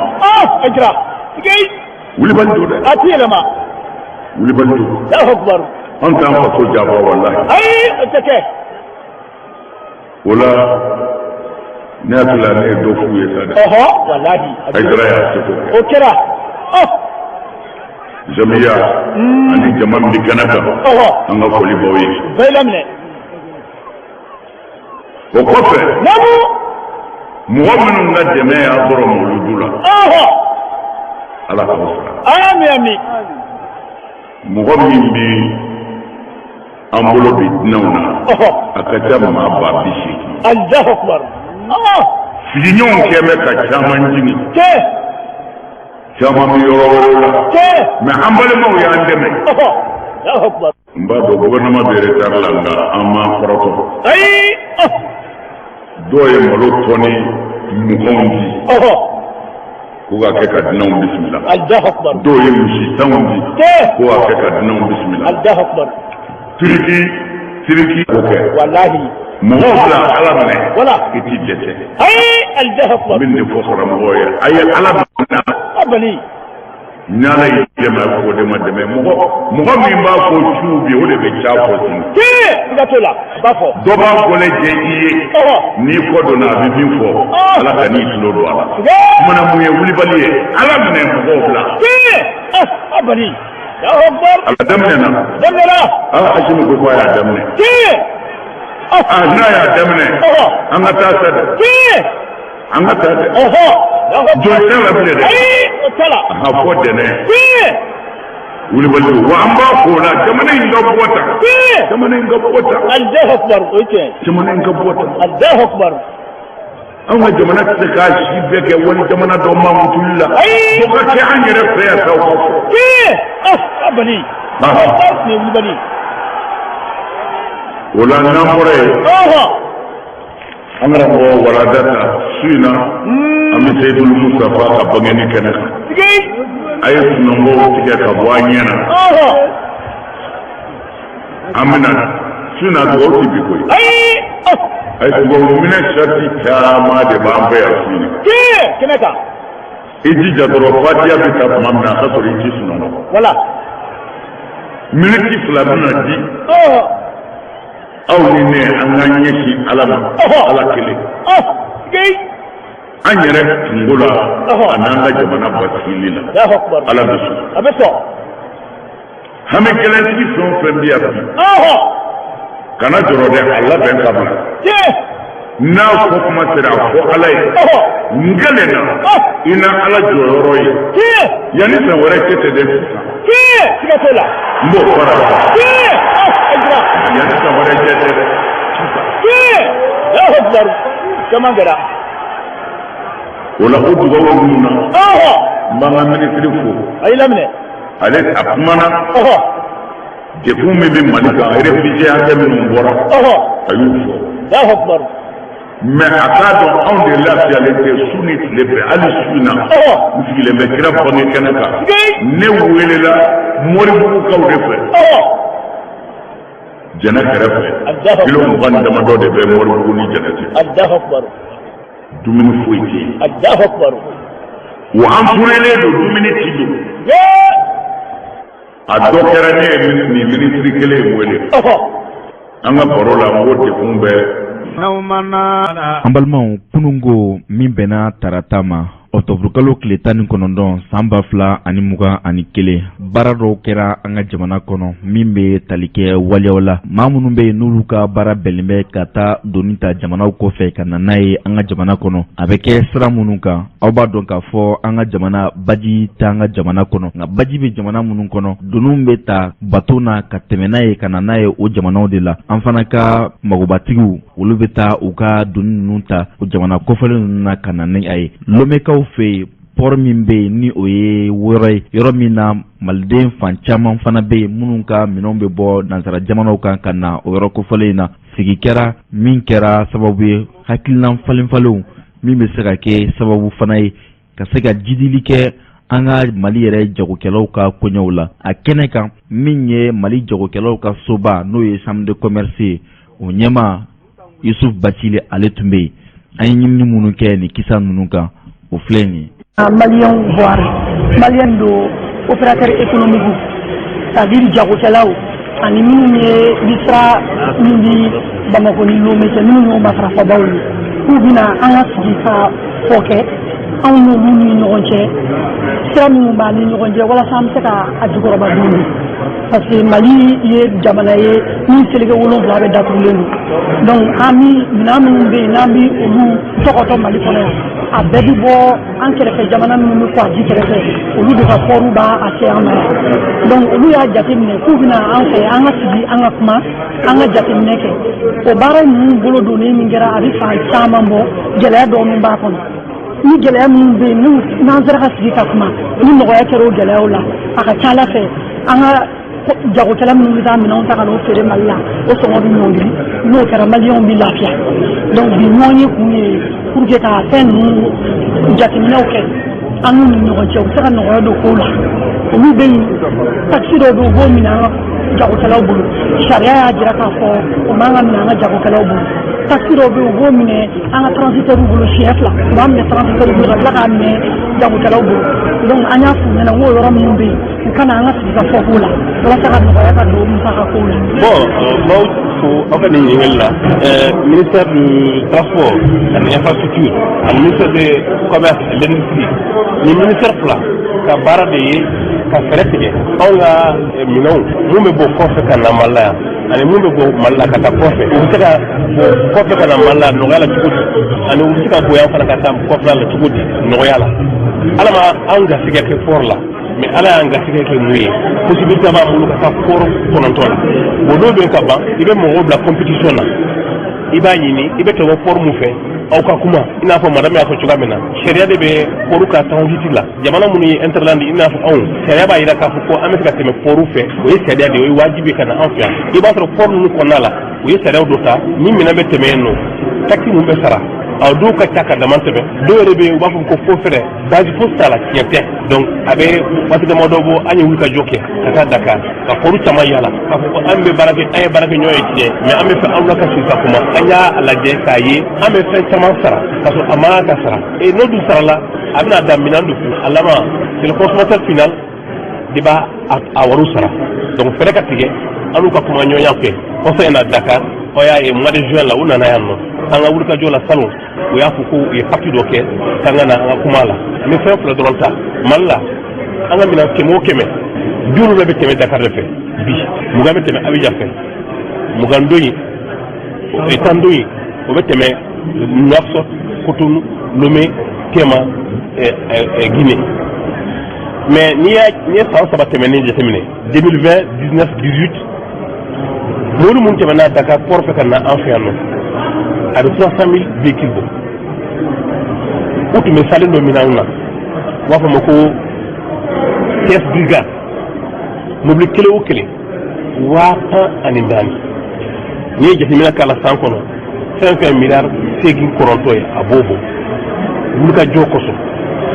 Ayidara. Siga. Wulibali don dɛ. A ti yɛlɛma. Wulibali don. Allahu akbar. An t'an faso janfa walahi. Ayi, o tɛ kɛ. O la, ne hakili la, ne ye dɔ f'u ye sa dɛ. Ɔhɔ, walahi. Ayidara y'a seko kɛ. O kɛra. Jamiya ani jama min bɛ kɛnɛ kan, an ka foli b'aw ye. Bɛɛ laminɛ. O kɔfɛ, Naamu. mɔgɔ minnu ka dɛmɛ y'a sɔrɔ mawuludu la, Ala k'aw sara. Ami ami. Mɔgɔ min bɛ an bolo bi dunanw na, a ka ca maa 80 000. Allahu akbar. Sigiɲɔgɔnw kɛ bɛ ka caman jigin. Caman bɛ yɔrɔ wɛrɛw la. Mais an balimaw y'an dɛmɛ. Allahu akbar. N b'a dɔn gouvernement bɛ retard la, nka an ma kɔrɔtɔ. Ayi. Dɔw ye malo tɔni 20 di. Ko ka kɛ ka dunanw bisimila. Allahu akbar. Dɔw ye misi tanw di. Ko ka kɛ ka dunanw bisimila. Allahu akbar. Turiki Turiki ko kɛ. Walahi. Mɔgɔw bila Ala minɛ. Wala. I t'i dɛsɛ. Ayi, Allahu akbar. N bɛ nin de fɔ karamɔgɔw ye. A ye Ala minɛ. Abali. Ni Ala y'i dɛmɛ, a bɛ fɔ o de ma dɛmɛ. Mɔgɔ mɔgɔ min b'a fɔ su bi, o de bɛ ca fɔ sini. Tiɲɛ, siga t'o la, a b'a fɔ. Dɔ b'a kɔlɛ jɛ i ye. N'i kɔ donna, a bɛ min fɔ, Ala ka n'i tulo don a la. Kumana mun ye wulibali ye, Ala minɛ mɔgɔw bila. Tiɲɛ, abali. Allahu akbar. A daminɛ na. Daminɛ na. Aa, Asimi ko k'a y'a daminɛ. Tiɲɛ. Aa, n'a y'a daminɛ. An ka taa sa dɛ. Tiɲɛ. An ka taa dɛ. Jɔn t'a la bilen dɛ. Ayi, o t'a la. A fɔ dɛnɛ. Tiɲɛ. Wulibali wa, an b'a fɔ o la, jamana in ka bɔ tan. Tiɲɛ. Jamana in ka bɔ tan. Allahu akbar, o ye tiɲɛ ye. Jamana in ka bɔ tan. Allahu akbar. Anw ka jamana tɛ se k'a si bɛɛ kɛ wali jamana dɔ mankutuli la. Ayi. Fo ka kɛ an yɛrɛ fɛ yan sa, o ka fɔ. Tiɲɛ. Abali. Nin ye wulibali. O la, n'an bɔra yen. An karamɔgɔ walada ta su in na, an bɛ Seyidul Mustafa ka bangeni kɛnɛ kan. A ye sunɔgɔw tigɛ ka bɔ an ɲɛ na. An bɛna su in na dugawu ti bi koyi. Ayi. A ye dugawu minɛ sarati caman de b'an fɛ yan su in na. Tiɲɛ, kɛnɛ kan. I jija dɔrɔn, fatiya bɛ ta tuma min na, a ka sɔrɔ i ti sunɔgɔ. Wala. Miniti 2 bɛna di. Aw ni ne, an k'an ɲɛsin Ala ma, Ala kelen, an yɛrɛ kunko la ani an ka jamana basigili la. Allahu akbar. Ala bɛ sɔn. A bɛ sɔn. Hami gɛlɛntigi fɛn o fɛn bɛ yan bi, kana jɔrɔ dɛ, a labɛn ka bila. N'a fɔ kuma sera, a fɔ Ala ye n kelen na, i na Ala jɔyɔrɔ ye yanni san wɛrɛ cɛ tɛ dɛ, sisan. Tiɲɛ, siga t'o la. N b'o fara la. Tiɲɛ, Ayidara. Yanni san wɛrɛ cɛ tɛ dɛ, sisan. Tiɲɛ, Allahu akbar. Caman kɛra. O la, o dugawu ninnu na, n b'an ka minisiri fo. A y'i laminɛ. Ale a kumana. Degun min bɛ Mali kan, réfugié hakɛ minnu bɔra, a y'u fɔ. Allahu akbar. Mais a k'a dɔn, anw de lafiyalen tɛ su ni tile bɛɛ. Hali su in na, n sigilen bɛ kira bange kɛnɛ kan, ne welela Moribugukaw de fɛ. Jɛnɛ kɛrɛfɛ, kilo 20 ni damadɔ de bɛ Moribugu ni Jɛnɛ cɛ. Allahu akbar. Dumuni foyi tɛ yen. Allahu akbar. Wa an furelen don, dumuni ti don. A dɔ kɛra, ne ye nin minisiri kelen in wele an ka baro la, n ko degun bɛ. An balimaw, kununko min bɛnna tarata ma. Ɔtɔburukalo tile 19 san 2021, baara dɔw kɛra an ka jamana kɔnɔ min bɛ tali kɛ waleyaw la. Maa minnu bɛ yen, n'olu ka baara bɛnnen bɛ ka taa doni ta jamanaw kɔfɛ ka na n'a ye an ka jamana kɔnɔ, a bɛ kɛ sira minnu kan, aw b'a dɔn k'a fɔ an ka jamana, baji tɛ an ka jamana kɔnɔ. Nka baji bɛ jamana minnu kɔnɔ, doniw bɛ ta bato na ka tɛmɛ n'a ye ka na n'a ye o jamanaw de la. An fana ka magobatigiw, olu bɛ taa u ka doni ninnu ta o jamana kɔfɛlen ninnu na ka na ni a ye. Lomekaw fɛ yen, port min bɛ yen, ni o ye yɔrɔ ye, yɔrɔ min na maliden fan caman fana bɛ yen minnu ka minɛnw bɛ bɔ nansara jamanaw kan ka na o yɔrɔ kofɔlen in na, sigi kɛra min kɛra sababu ye hakilina falenfalenw min bɛ se ka kɛ sababu fana ye ka se ka jidili kɛ an ka Mali yɛrɛ jagokɛlaw ka koɲɛw la. A kɛnɛ kan, min ye Mali jagokɛlaw ka soba, n'o ye chambre de commerce ye, o ɲɛmaa Yusuf Bacili, ale tun bɛ yen. An ye ɲinini minnu kɛ nin kisa ninnu kan, o filɛ nin ye. Maliyɛnw voir maliyɛn do opérateur économique, c'est à dire jagokɛlaw, ani minnu ye bi sira min bi Bamakɔ ni Lomé cɛ, minnu y'o matarafabaw ye, k'u bɛna an ka sigi ka fɔ kɛ anw n'olu ni ɲɔgɔn cɛ, sira minnu b'an ni ɲɔgɔn cɛ, walasa an bɛ se ka a jukɔrɔba don, parce que Mali ye jamana ye min seleke 7 bɛ datugulen don. Donc an bi minɛn minnu bɛ yen, n'an bi olu tɔgɔtɔ Mali kɔnɔ yan, a bɛɛ bi bɔ an kɛrɛfɛ jamana minnu bɛ kɔ a ji kɛrɛfɛ, olu de ka pɔriw b'a a kɛ an ma yan. Donc olu y'a jateminɛ k'u bɛna an fɛ, an ka sigi, an ka kuma, an ka jateminɛ kɛ. O baara ninnu bolo donnen min kɛra, a bɛ fan caman bɔ, gɛlɛya dɔɔnin b'a kɔnɔ. Ni gɛlɛya minnu bɛ yen, n'an sera ka sigi ka kuma, ni nɔgɔya kɛra o gɛlɛyaw la, a ka ca Ala fɛ, an ka jagokɛla minnu bɛ taa minɛnw ta ka n'o feere Mali la, o sɔngɔ bɛ ɲɔngiri. N'o kɛra, maliyɛnw bɛ lafiya. Donc bi ɲɔgɔn ye kun ye pour que ka fɛn ninnu jateminɛw kɛ an n'u ni ɲɔgɔn cɛ, u bɛ se ka nɔgɔya don kow la. Olu bɛ yen, taxe dɔw bɛ yen, u b'o minɛ an ka jagokɛlaw bolo. Sariya y'a jira k'a fɔ o man ka minɛ an ka jagokɛlaw bolo. Taxe dɔw bɛ yen, u b'o minɛ an ka transitaires bolo siɲɛ fila, u b'a minɛ transitaires bolo ka tila k'a minɛ jagokɛlaw bolo. Donc an y'a f'u ɲɛna n k'o yɔrɔ minnu bɛ yen, u ka na an ka sigi ka fɔ k'o la walasa ka nɔgɔya ka don musaka kow la. Bon, m'aw fo aw ka nin ɲininkali la. Ministère du transport ani infrastructure ani ministère de commerce et l'industrie, nin ministère fila ka baara de ye ka fɛɛrɛ tigɛ anw ka minɛnw mun bɛ bɔ kɔfɛ ka na Mali la yan, ani mun bɛ bɔ Mali la ka taa kɔfɛ, u bɛ se ka bɔ kɔfɛ ka na Mali la nɔgɔya la cogo di, ani u bɛ se ka bɔ yan fana ka taa kɔfɛla la cogo di nɔgɔya la. Ala ma anw garisɛgɛ kɛ port la, mais Ala y'an garisɛgɛ kɛ mun ye, possibilité b'an bolo ka taa port 9 la. Bon, n'o bɛ ka ban, i bɛ mɔgɔw bila compétition na, i b'a ɲini i bɛ tɛmɛ port mun fɛ, aw ka kuma. I n'a fɔ madame y'a fɔ cogoya min na, sariya de bɛ port ka transit la. Jamana minnu ye hinterland, i n'a fɔ anw, sariya b'a jira k'a fɔ ko an bɛ se ka tɛmɛ port fɛ. O ye sariya de ye, o ye wajibi ka na an fɛ yan. I b'a sɔrɔ port ninnu kɔnɔna la, u ye sariyaw dɔ ta ni minɛn bɛ tɛmɛ yen nɔ, taxe mun bɛ sara, a dɔw ka ca ka dama tɛmɛ. Dɔw yɛrɛ bɛ yen, u b'a fɔ ko fo fɛrɛ base fosi t'a la, tiɲɛ tɛ. Donc a bɛ waati damadɔ bɔ, an ye wulikajɔ kɛ ka taa Dakar ka port caman yala k'a fɔ ko an bɛ baara kɛ, an ye baara kɛ ɲɔgɔn ye tiɲɛ, mais an bɛ fɛ aw la ka sigi ka kuma. An y'a lajɛ k'a ye an bɛ fɛn caman sara ka sɔrɔ a man kan ka sara. Et n'o dun sarala, a bɛna da minɛn de kun, a laban c'est le consommateur final de b'a a wariw sara. Donc fɛɛrɛ ka tigɛ, an n'u ka kuma ɲɔgɔnya kɛ kɔsa in na Dakar. Aw y'a ye mois de juin la, u nana yan nɔ an ka wulikajɔ la salon, u y'a fɔ ko u ye pacte dɔ kɛ k'an ka na an ka kuma la. N bɛ fɛn fila dɔrɔn ta. Mali la, an ka minɛn 100 o 100, 70 bɛ tɛmɛ Dakar de fɛ bi, 20 bɛ tɛmɛ Abidjan fɛ, 20 don in, 10 don in, o bɛ tɛmɛ Nouakchott, Cotonou, Lomé, Tema, Guinée. Mais n'i ye san 3 tɛmɛnen jateminɛ, 2020, 19, 18, mobili mun tɛmɛna Dakar port fɛ ka na an fɛ yan nɔ, a bɛ 300 000 véhicules bɔ. U tun bɛ salen dɔ minɛ anw na, u b'a fɔ ma ko caisse brigade, mobili kelen o kelen 14,000. N'i ye jateminɛ k'a la, san kɔnɔ, fɛn fɛn miliyari seegin kɔnɔntɔn ye, a b'o bɔ. Wulikajɔ kosɔn,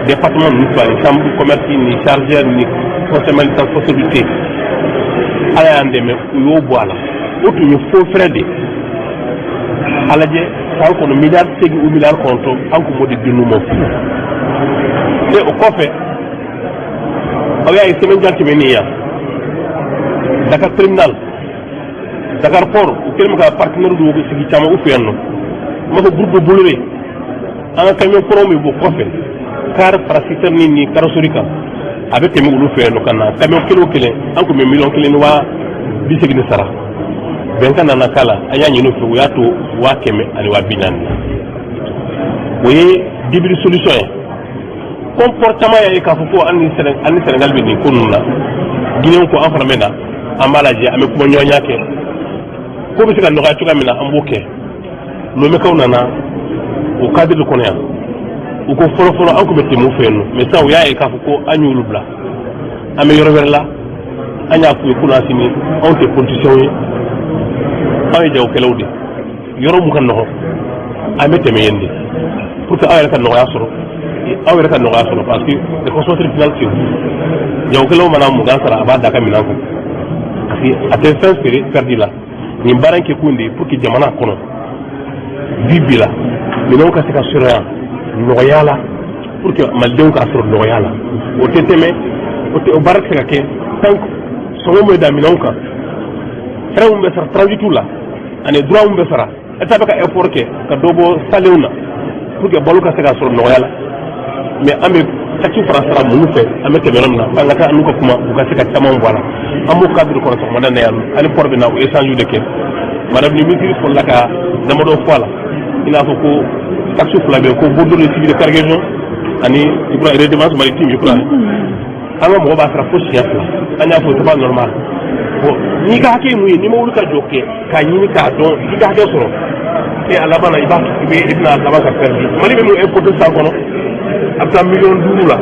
département ninnu fila ni chambre de commerce ni chargeur ni conseil mali transport, Ala y'an dɛmɛ, u y'o bɔ a la. O tun ye faux frais de ye. A lajɛ, san kɔnɔ miliyari seegin o miliyari kɔnɔntɔn, an tun b'o de di n'u ma fu. E o kɔfɛ, aw y'a ye semaine jan tɛmɛnen yan, Dakar terminal, Dakar port, u kɛlen bɛ ka partenaire dɔw sigi caman u fɛ yan nɔ, u b'a fɔ groupe de Bolloré. An ka camion kɔrɔw bɛ bɔ kɔfɛ. car fara citerne ni carrosserie kan, a bɛ tɛmɛ olu fɛ yen nɔ ka na. Camion kelen o kelen, an tun bɛ miliyɔn 1 ni 80 000 sara. Bɛnkan nana k'a la, an y'a ɲini u fɛ, u y'a to 140 000 na. O ye début de solution ye. Comme port caman y'a ye k'a fɔ ko an ni Sénégal bɛ nin ko ninnu na, Guinéen ko an fana bɛ na, an b'a lajɛ, an bɛ kuma ɲɔgɔnya kɛ, ko bɛ se ka nɔgɔya cogoya min na, an b'o kɛ. Lomekaw nana o cadre de kɔnɔ yan. U ko fɔlɔ fɔlɔ, an tun bɛ tɛmɛ u fɛ yen nɔ, mais sisan u y'a ye k'a fɔ ko an y'olu bila, an bɛ yɔrɔ wɛrɛ la. An y'a f'u ye ko sini anw tɛ politiciens ye, anw ye jagokɛlaw de. Yɔrɔ mun ka nɔgɔn, an bɛ tɛmɛ yen de pour que aw yɛrɛ ka nɔgɔya sɔrɔ, aw yɛrɛ ka nɔgɔya sɔrɔ, parce que le consommateur final, c'est vous. Jagokɛlaw mana 20 sara, a b'a da ka minɛn kun, parce que a tɛ fɛn feere perdu la. Nin baara in kɛ kun de ye pour que jamana kɔnɔ bi bi la, minɛnw ka se ka sɔrɔ yan nɔgɔya la, pour que malidenw k'a sɔrɔ nɔgɔya la. O tɛ tɛmɛ, o tɛ, o baara tɛ se ka kɛ tant que sɔngɔ min bɛ da minɛnw kan, frais min bɛ sara transit la ani droit min bɛ sara. État bɛ ka effort kɛ ka dɔ bɔ salenw na pour que balo ka se ka sɔrɔ nɔgɔya la, mais an bɛ taxe fara sara minnu fɛ, an bɛ tɛmɛ yɔrɔ min na, an ka taa n'u ka kuma, u ka se ka caman bɔ a la. An b'o cadre kɔnɔ sɔgɔmada in na yan nɔ. Hali port bɛ na, o échange de kɛ. Madame le ministre fɔlɔla ka damadɔ fɔ a la, i n'a fɔ ko taxe fila bɛ yen, ko bordereau de suivi de cargaison ani je crois redevance maritime. Je crois an ka mɔgɔ b'a sara fo siɲɛ fila. An y'a fɔ c'est pas normal. Bon, n'i ka hakɛ ye mun ye, n'i ma wuli ka jɔ kɛ k'a ɲini k'a dɔn i ka hakɛ sɔrɔ, e a laban na, i b'a i bɛ i bɛna laban ka perdre. Mali bɛ mun importer san kɔnɔ? A bɛ taa miliyɔn 5 la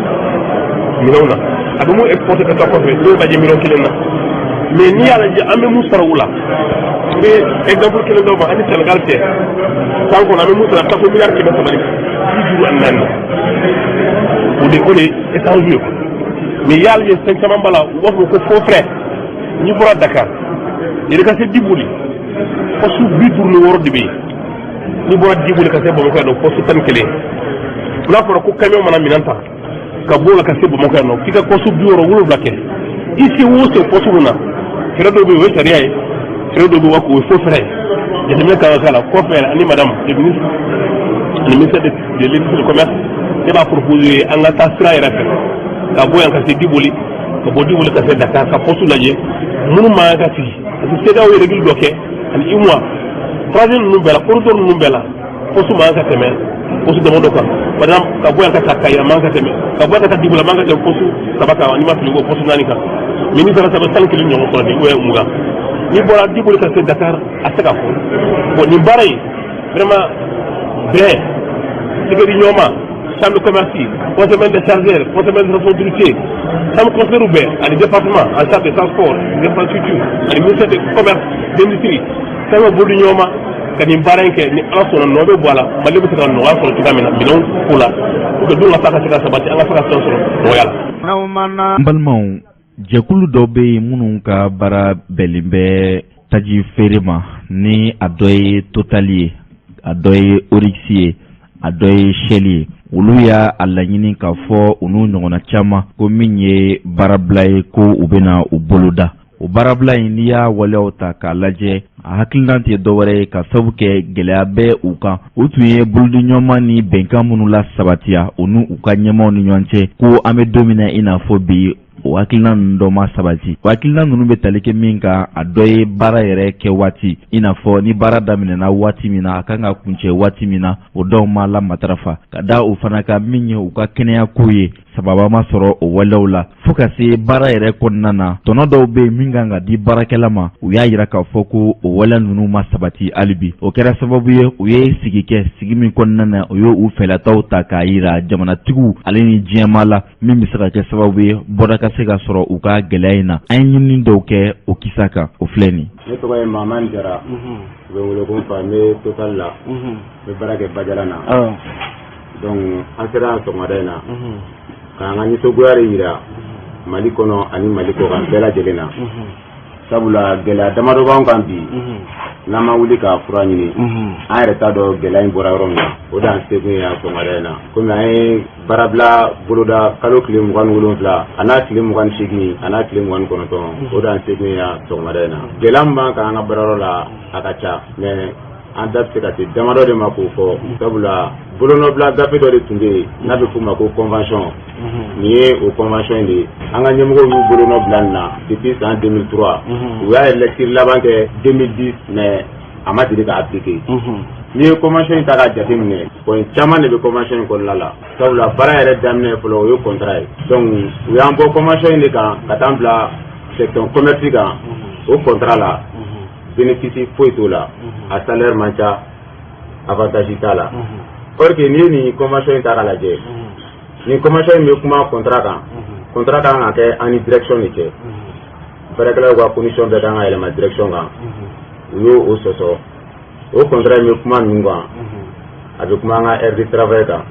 minɛnw na. A bɛ mun exporter ka taa kɔfɛ, n'o bɛ jɛ miliyɔn 1 na. Mais n'i y'a lajɛ, an bɛ mun sara u la? N bɛ exemple kelen d'aw ma. An ni Sénégal cɛ, san kɔnɔ an bɛ mun sara? A bɛ taa fo miliyari 354. O de échange ye. Mais i y'a lajɛ, fɛn caman b'a la, u b'a fɔ ko faux frais. N'i bɔra Dakar yɛrɛ ka se Diboli, poste 56 de bɛ yen. N'i bɔra Diboli ka se Bamakɔ yan nɔ, poste 11. N'a fɔra ko camion mana minɛn ta ka bɔ o la ka se Bamakɔ yan nɔ, k'i ka poste 67 kɛ, i se o se poste mun na, fɛɛrɛ dɔw bɛ yen, o ye sariya ye, fɛɛrɛ dɔw bɛ yen, o ye faux frais ye. Jateminɛ kan ka k'a la kɔfɛ. Ani madame le ministre ani ministère de l'Industrie, du Commerce, ne b'a proposer an ka taa sira yɛrɛ fɛ ka bɔ yan ka se Diboli, ka bɔ Diboli ka se Dakar, ka poste lajɛ minnu man kan ka sigi, parce que CEDEAO ye règle dɔ kɛ ani UEMOA. Trajet ninnu bɛɛ la, corridor ninnu bɛɛ la, poste man kan ka tɛmɛ poste damadɔ kan. Par exemple, ka bɔ yan ka taa Kayi, a man kan ka tɛmɛ, ka bɔ yan ka taa Diboli, a man kan ka tɛmɛ poste saba kan, n'i ma fili ko poste naani kan. Mais n'i taara saba 11 ɲɔgɔn sɔrɔ nin, ou bien 20. N'i bɔra Diboli ka se Dakar, a tɛ se ka fɔ. Bon, nin baara in vraiment, bɛn tigɛdi ɲɔgɔn ma, chambre de commerce, conseil des chargeurs, conseil de responsabilité, chambre conseillère bɛɛ ani département en charge des transports, des infrastructures, ani ministère du Commerce, d'Industrie, fɛn bɛ bolo di ɲɔgɔn ma ka nin baara in kɛ. Ni Ala sɔnna, nɔ bɛ bɔ a la, Mali bɛ se ka nɔgɔya sɔrɔ cogoya min na minɛnw ko la, pour que don ka taa ka se ka sabati, an ka se ka fɛn sɔrɔ nɔgɔya la. N balimaw, jɛkulu dɔ bɛ yen minnu ka baara bɛnnen bɛ taji feere ma, ni a dɔ ye Total ye, a dɔ ye Oryx ye, a dɔ ye Shell ye. Olu y'a a laɲini k'a fɔ u n'u ɲɔgɔnna caman ko min ye baarabila ye, ko u bɛna u boloda. O baarabila in, n'i y'a waleyaw ta k'a lajɛ, a hakilina tɛ dɔwɛrɛ ye ka sababu kɛ gɛlɛya bɛ u kan. U tun ye bolodiɲɔgɔnma ni bɛnkan minnu la sabatiya u n'u u ka ɲɛmaaw ni ɲɔgɔn cɛ, ko an bɛ don min na i n'a fɔ bi, o hakilina ninnu dɔ ma sabati. O hakilina ninnu bɛ tali kɛ min kan, a dɔ ye baara yɛrɛ kɛ waati, i n'a fɔ ni baara daminɛna waati min na, a kan ka kuncɛ waati min na, o dɔw ma la matarafa. Ka da o fana kan, min ye u ka kɛnɛya ko ye, sababa ma sɔrɔ o walew la. Fo ka se baara yɛrɛ kɔnɔna na, tɔnɔ dɔw bɛ yen min kan ka di baarakɛla ma, u y'a yira k'a fɔ ko o waleya ninnu ma sabati hali bi. O kɛra sababu ye u ye sigi kɛ, sigi min kɔnɔna na, u ye u fɛlataw ta k'a yira jamanatigiw ale ni diɲɛmaa la, min bɛ se ka kɛ sababu ye bɔda ka se ka sɔrɔ u ka gɛlɛya in na. An ye ɲinini dɔw kɛ o kisa kan, o filɛ nin. Ne tɔgɔ ye Mamani Jara, u bɛ n wele ko n fa. N bɛ Total la, n bɛ baara kɛ Bajalan na. Donc an sera sɔgɔmada in na k'an ka nisɔngoya de yira Mali kɔnɔ ani Mali kɔkan bɛɛ lajɛlen na, sabula gɛlɛya damadɔ b'an kan bi. N'an ma wuli k'a fura ɲini, an yɛrɛ t'a dɔn gɛlɛya in bɔra yɔrɔ min na. O de y'an sekun ye yan sɔgɔmada in na. Komi an ye baarabila boloda kalo tile 27 a n'a tile 28 a n'a tile 29, o de y'an sekun ye yan sɔgɔmada in na. Gɛlɛya min b'an kan an ka baarayɔrɔ la, a ka ca, mais An da bɛ se ka se damadɔ de ma k'o fɔ, sabula bolonɔbila gafe dɔ de tun bɛ yen n'a bɛ f'o ma ko convention. Nin ye o convention in de ye. An ka ɲɛmɔgɔw y'u bolonɔ bila nin na depuis san 2003. U y'a lecture laban kɛ 2010, mais a ma deli ka appliquer. N'i ye convention in ta k'a jateminɛ, point caman de bɛ convention in kɔnɔna la, sabula baara yɛrɛ daminɛ fɔlɔ, o ye contrat ye. Donc u y'an bɔ convention in de kan ka taa bila section commerce kan. O contrat la, bénéfice foyi t'o la, a salaire man ca, avantage t'a la. Or que n'i ye nin convention in ta k'a lajɛ, nin convention in bɛ kuma contrat kan. Contrat kan ka kɛ an ni direction de cɛ. Baarakɛlaw ka condition bɛɛ kan ka yɛlɛma direction kan. U y'o o sɔsɔ. O contrat in bɛ kuma ninnu kan, a bɛ kuma an ka heure de travail kan.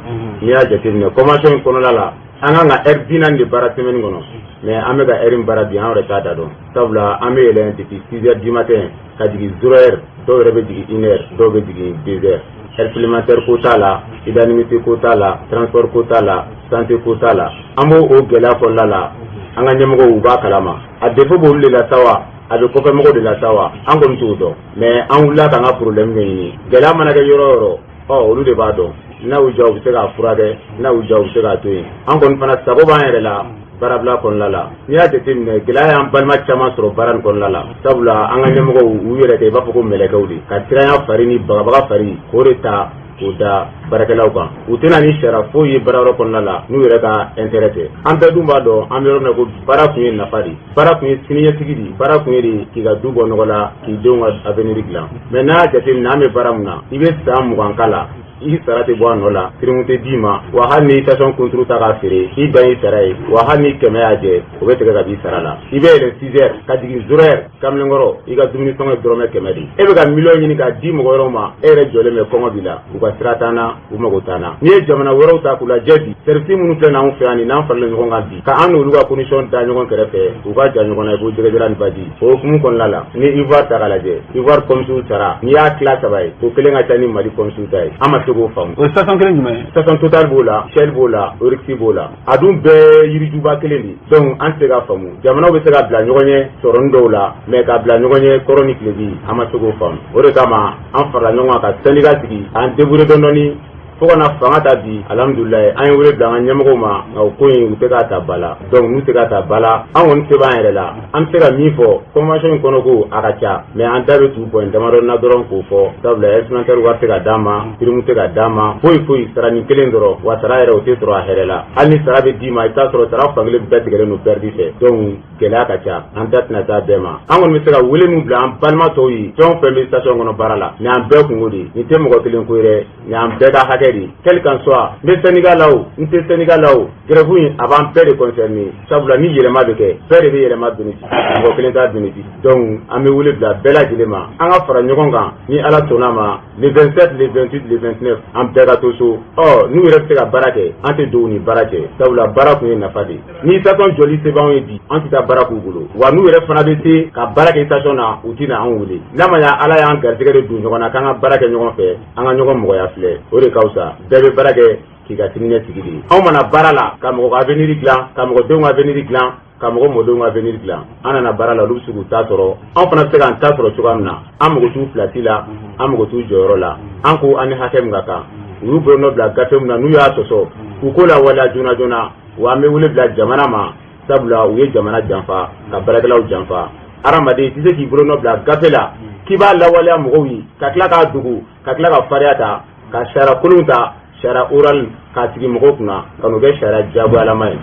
N'i y'a jateminɛ convention in kɔnɔna la, an kan ka heure 40 de baara semaine kɔnɔ, mais an bɛ ka heure min baara bi, an yɛrɛ t'a da dɔn, sabula an bɛ yɛlɛn depuis 6 heures du matin ka jigin 0 heure. Dɔw yɛrɛ bɛ jigin 1 heure, dɔw bɛ jigin 2 heures. Heure supplémentaire ko t'a la, indemnité ko t'a la, transport ko t'a la, santé ko t'a la. An b'o o gɛlɛya kɔnɔna la. An ka ɲɛmɔgɔw, u b'a kalama. A défaut b'olu de la sa wa, a bɛ kɔfɛmɔgɔw de la sa wa, an kɔni t'o dɔn, mais an wulila k'an ka problème ɲɛɲini. Gɛlɛya mana kɛ yɔrɔ o yɔrɔ, ɔ olu de b'a dɔn. N'a y'u diya, u bɛ se k'a furakɛ. N'a y'u diya, u bɛ se k'a to yen. An kɔni fana sago b'an yɛrɛ la baarabila kɔnɔna la. N'i y'a jateminɛ, gɛlɛya y'an balima caman sɔrɔ baara nin kɔnɔna la, sabula an ka ɲɛmɔgɔw, u yɛrɛ kɛ i b'a fɔ ko mɛlɛkɛw de ka siranya fari ni bagabaga fari k'o de ta k'o da baarakɛlaw kan. U tɛna ni sariya foyi ye baarayɔrɔ kɔnɔna la n'u yɛrɛ ka intérêt tɛ. An bɛɛ dun b'a dɔn, an bɛ yɔrɔ min na ko baara kun ye nafa de, baara kun ye siniɲɛsigi de, baara kun ye de k'i ka du bɔ nɔgɔ la, k'i denw ka avenir dilan. Mais n'a y'a jateminɛ, an bɛ baara min na, i bɛ san 20 k'a la, i sara tɛ bɔ a nɔ la, prime tɛ d'i ma. Wa hali ni station contre ta k'a feere, i dan y'i sara ye. Wa hali ni 100 y'a jɛ, o bɛ tigɛ ka b'i sara la. I bɛ yɛlɛn 6 heures ka jigin 0 heure. Kamalenkɔrɔ, i ka dumuni sɔngɔ ye dɔrɔmɛ 100 de. E bɛ ka miliyɔn ɲini k'a di mɔgɔ wɛrɛw ma, e yɛrɛ jɔlen bɛ, kɔngɔ b'i la. U ka sira t'an na, u mago t'an na. N'i ye jamana wɛrɛw ta k'u lajɛ bi, service minnu filɛ nin anw fɛ yan nin, n'an faralen ɲɔgɔn kan bi, ka an n'olu ka condition da ɲɔgɔn kɛrɛfɛ, u ka ja ɲɔgɔn na i ko jɛgɛjalan ni baji. O hukumu kɔnɔna la, ni Ivoire ta k'a lajɛ, Ivoire commissaire sara, n'i y'a tila saba ye, o kelen ka ca ni Mali commissaire ta ye. An ma se k'o faamu. O ye station kelen jumɛn ye? Station Total b'o la, Shell b'o la, Oryx b'o la. A dun bɛɛ yirijuba kelen de. Donc an tɛ se k'a faamu. Jamanaw bɛ se ka bila ɲɔgɔn ɲɛ sɔrɔni dɔw la, mais ka bila ɲɔgɔn ɲɛ kɔrɔ ni tilebi, an ma se k'o faamu. O de kama an farala ɲɔgɔn kan ka syndicat sigi, k'an débrouiller dɔɔni dɔɔni fo ka na fanga ta bi. Alhamdulilayi, an ye wele bila an ka ɲɛmɔgɔw ma, nka o ko in, u tɛ k'a ta ba la. Donc n'u tɛ k'a ta ba la, an kɔni se b'an yɛrɛ la. An bɛ se ka min fɔ, convention in kɔnɔ ko a ka ca, mais an da bɛ tugu point damadɔ na dɔrɔn k'o fɔ, sabula heure supplémentaire wari tɛ ka d'an ma, prime tɛ ka d'an ma, foyi foyi. Sara nin kelen dɔrɔn wa, sara yɛrɛ, o tɛ sɔrɔ a hɛrɛ la. Hali ni sara bɛ d'i ma, i bɛ taa sɔrɔ sara fankelen bɛɛ tigɛlen don perte fɛ. Donc gɛlɛya ka ca, an da tɛna s'a bɛɛ ma. An kɔni bɛ se ka wele min bila an balima tɔw ye, fɛn o fɛn bɛ station kɔnɔ baara la, nin y'an bɛɛ kungo de ye. Nin tɛ mɔgɔ kelen ko ye dɛ, nin y'an bɛɛ ka hakɛ de ye. Quel qu'en soit, n bɛ syndicat la o, n tɛ syndicat la o, grève in, a b'an bɛɛ de concerner, sabula ni yɛlɛma bɛ kɛ, bɛɛ de bɛ yɛlɛma bénéfice, mɔgɔ kelen t'a bénéfice. Donc an bɛ wele bila bɛɛ lajɛlen ma, an ka fara ɲɔgɔn kan. Ni Ala sɔnna ma, le 27, le 28, le 29, an bɛɛ ka to so. Ɔ n'u yɛrɛ bɛ se ka baara kɛ, an tɛ don u ni baara cɛ, sabula baara kun ye nafa de ye. Ni station jɔli se b'anw ye bi, an tɛ taa baara k'u bolo. Wa n'u yɛrɛ fana bɛ se ka baara kɛ station na, u tɛna anw wele. N'a ma ɲɛ Ala y'an garijɛgɛ de don ɲɔgɔn na k'an ka baara kɛ ɲɔgɔn fɛ, an ka ɲɔgɔn mɔgɔya filɛ, o de ka fisa. Bɛɛ bɛ baara kɛ k'i ka siniɲɛsigi de ye. Anw mana baara la ka mɔgɔ ka avenir dilan, ka mɔgɔ denw ka avenir dilan, ka mɔgɔ mɔdenw ka avenir dilan. An nana baara la, olu bɛ se k'u ta sɔrɔ, anw fana bɛ se k'an ta sɔrɔ cogoya min na. An mago t'u place la, an mago t'u jɔyɔrɔ la. An ko an ni hakɛ min ka kan, u y'u bolonɔ bila gafe min na, n'u y'a sɔsɔ, u k'o lawaleya joona joona. Wa an bɛ wele bila jamana ma, sabula u ye jamana janfa, ka baarakɛlaw janfa. Hadamaden, i tɛ se k'i bolonɔ bila gafe la k'i b'a lawaleya mɔgɔw ye, ka tila k'a dogo, ka tila ka farinya ta, ka sariya kolon ta, sariya oral, k'a sigi mɔgɔw kunna, ka n'o kɛ sariya diyagoyalama ye.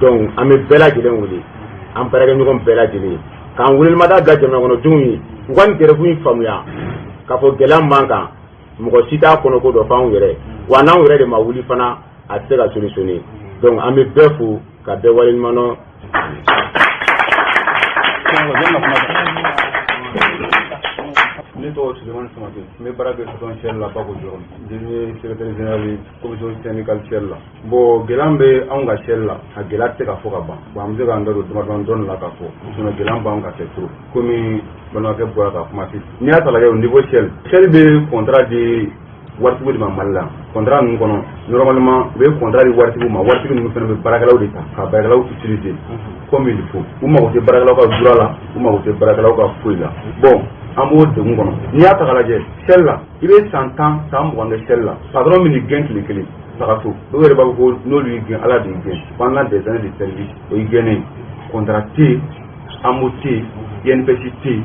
Donc an bɛ bɛɛ lajɛlen wele, an baarakɛɲɔgɔn bɛɛ lajɛlen, k'an welelemada bila jamana kɔnɔdenw ye, u ka nin grève in faamuya k'a fɔ gɛlɛya min b'an kan, mɔgɔ si t'a kɔnɔ ko dɔ f'anw yɛrɛ. Wa n'anw yɛrɛ de ma wuli fana, a tɛ se ka solutionner. Donc an bɛ bɛɛ fo ka bɛɛ waleɲuman dɔn. Ne tɔgɔ Sulemani Samake, n bɛ baara kɛ station Shell la Bako Jɔrɔni. N ye secrétaire général ye commission syndicale Shell la. Bon, gɛlɛya min bɛ anw ka Shell la, a gɛlɛya tɛ se ka fɔ ka ban. Bon, an bɛ se k'an da don damadɔni dɔɔni la k'a fɔ, sinon gɛlɛya b'anw kan, c'est trop. Komi balimakɛ bɔra ka kuma sisan, n'i y'a ta lajɛ au niveau Shell, Shell bɛ contrat di waritigiw de ma Mali la. Contrat ninnu kɔnɔ, normalement u bɛ contrat di waritigiw ma. Waritigi ninnu fana bɛ baarakɛlaw de ta ka baarakɛlaw utiliser comme il faut. U mago tɛ baarakɛlaw ka droit la, u mago tɛ baarakɛlaw ka foyi la. Bon, An b'o degun kɔnɔ. N'i y'a ta k'a lajɛ, Shell la, i bɛ san 10, san 20 kɛ Shell la, patron bɛ n'i gɛn tile kelen taga so. Dɔw yɛrɛ b'a fɔ ko n'olu y'i gɛn, Ala de y'i gɛn. Pendant des années de service, o y'i gɛnnen ye. Contrat tɛ yen, AMO tɛ yen, INPS tɛ yen,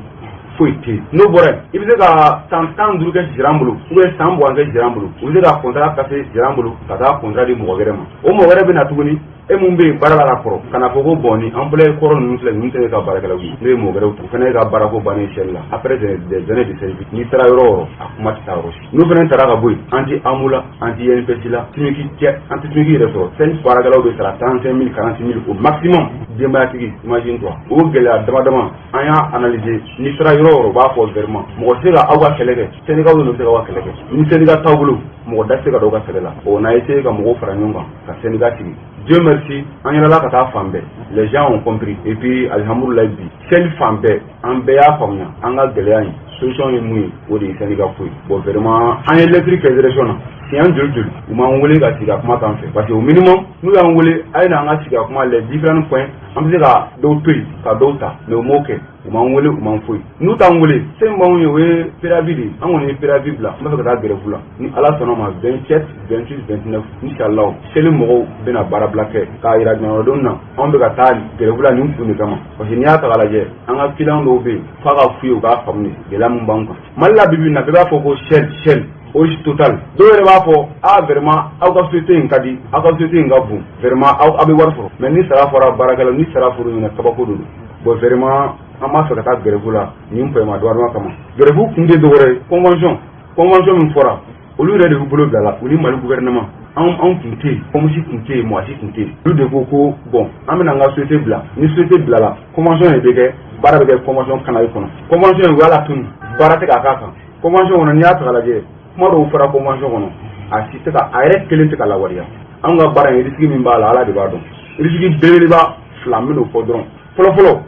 foyi tɛ yen. N'o bɔra yen, i bɛ se ka san 15 kɛ gérant bolo ou bien san 20 kɛ gérant bolo, u bɛ se ka contrat casser gérant bolo ka taa contrat di mɔgɔ wɛrɛ ma. O mɔgɔ wɛrɛ bɛ na tuguni, e mun bɛ yen baara la ka kɔrɔ, ka na fɔ ko bon, ni employé kɔrɔ ninnu filɛ, ninnu tɛ ne ka baarakɛlaw ye, ne ye mɔgɔ wɛrɛw ta. O fana ye ka baarako bannen Shell la après des années de service. N'i taara yɔrɔ o yɔrɔ, a kuma tɛ taa yɔrɔ si. N'o fana taara ka bɔ yen, an tɛ AMO la, an tɛ INPS la, SMIC tɛ, an tɛ SMIC yɛrɛ sɔrɔ. Shell baarakɛlaw bɛ sara 35 000, 46 000 au maximum. Denbayatigi, imagine toi. O gɛlɛya dama dama, an y'a analyser. N'i taara yɔrɔ o yɔrɔ, u b'a fɔ vraiment mɔgɔ tɛ se ka aw ka kɛlɛ kɛ, syndicat de bɛ se k'aw ka kɛlɛ kɛ. Ni syndicat t'aw bolo, mɔgɔ da tɛ se ka don aw ka kɛlɛ la. On a essayé ka mɔgɔw fara ɲɔgɔn kan ka syndicat sigi. Dieu merci, an yɛlɛla ka taa fan bɛɛ, les gens ont compris. Et puis alihamudulilayi, bi Shell fan bɛɛ, an bɛɛ y'a faamuya an ka gɛlɛya in solution ye mun ye, o de ye syndicat ko ye. Bon, vraiment, an ye lettre kɛ direction na siɲɛ joli joli, u m'an wele ka sigi ka kuma k'an fɛ, parce que au minimum n'u y'an wele, a ye na an ka sigi ka kuma les différents points, an bɛ se ka dɔw to yen ka dɔw ta. Mais u m'o kɛ, u m'an wele, u m'an foyi. N'u t'an wele, fɛn b'anw ye, o ye préavis de ye. An kɔni ye préavis bila, an b'a fɛ ka taa grève la. Ni Ala sɔnna ma, 27, 28, 29, inchallah, Shell mɔgɔw bɛna baarabila kɛ k'a yira jamanadenw na anw bɛ ka taa grève la nin kun de kama. Parce que n'i y'a ta k'a lajɛ, an ka client dɔw bɛ yen, f'a ka f'u ye, u k'a faamu de gɛlɛya min b'an kan Mali la. Bi bi in na, bɛɛ b'a fɔ ko Shell, Shell, Oryx, Total. Dɔw yɛrɛ b'a fɔ ah, vraiment, aw ka société in ka di, aw ka société in ka bon, vraiment, aw bɛ wari sɔrɔ. Mais ni sara fɔra baarakɛlaw, ni sara fɔra ɲɛna, kabako de don. Bon, vraiment, an b'a fɛ ka taa grève la nin paiement dɔgɔyama kama. Grève kun tɛ dɔwɛrɛ ye, convention min fɔra, olu yɛrɛ de y'u bolo bila la, u ni Mali gouvernement. Anw tun tɛ yen, POMCI tun tɛ yen, mɔgɔ si tun tɛ yen. Olu de ko ko bon, an bɛna an ka société bila. Ni société bilala, convention de bɛ kɛ, baara bɛ kɛ convention canal kɔnɔ. Convention in, u y'a latunu, baara tɛ ka k'a kan. Convention kɔnɔ, n'i y'a ta k'a lajɛ, kuma dɔw fɔra convention kɔnɔ, a si tɛ ka, a yɛrɛ kelen tɛ ka lawaleya. Anw ka baara in, risque min b'a la, Ala de b'a dɔn. Risque belebeleba fila, n bɛn'o fɔ dɔrɔn. Fɔlɔ fɔlɔ,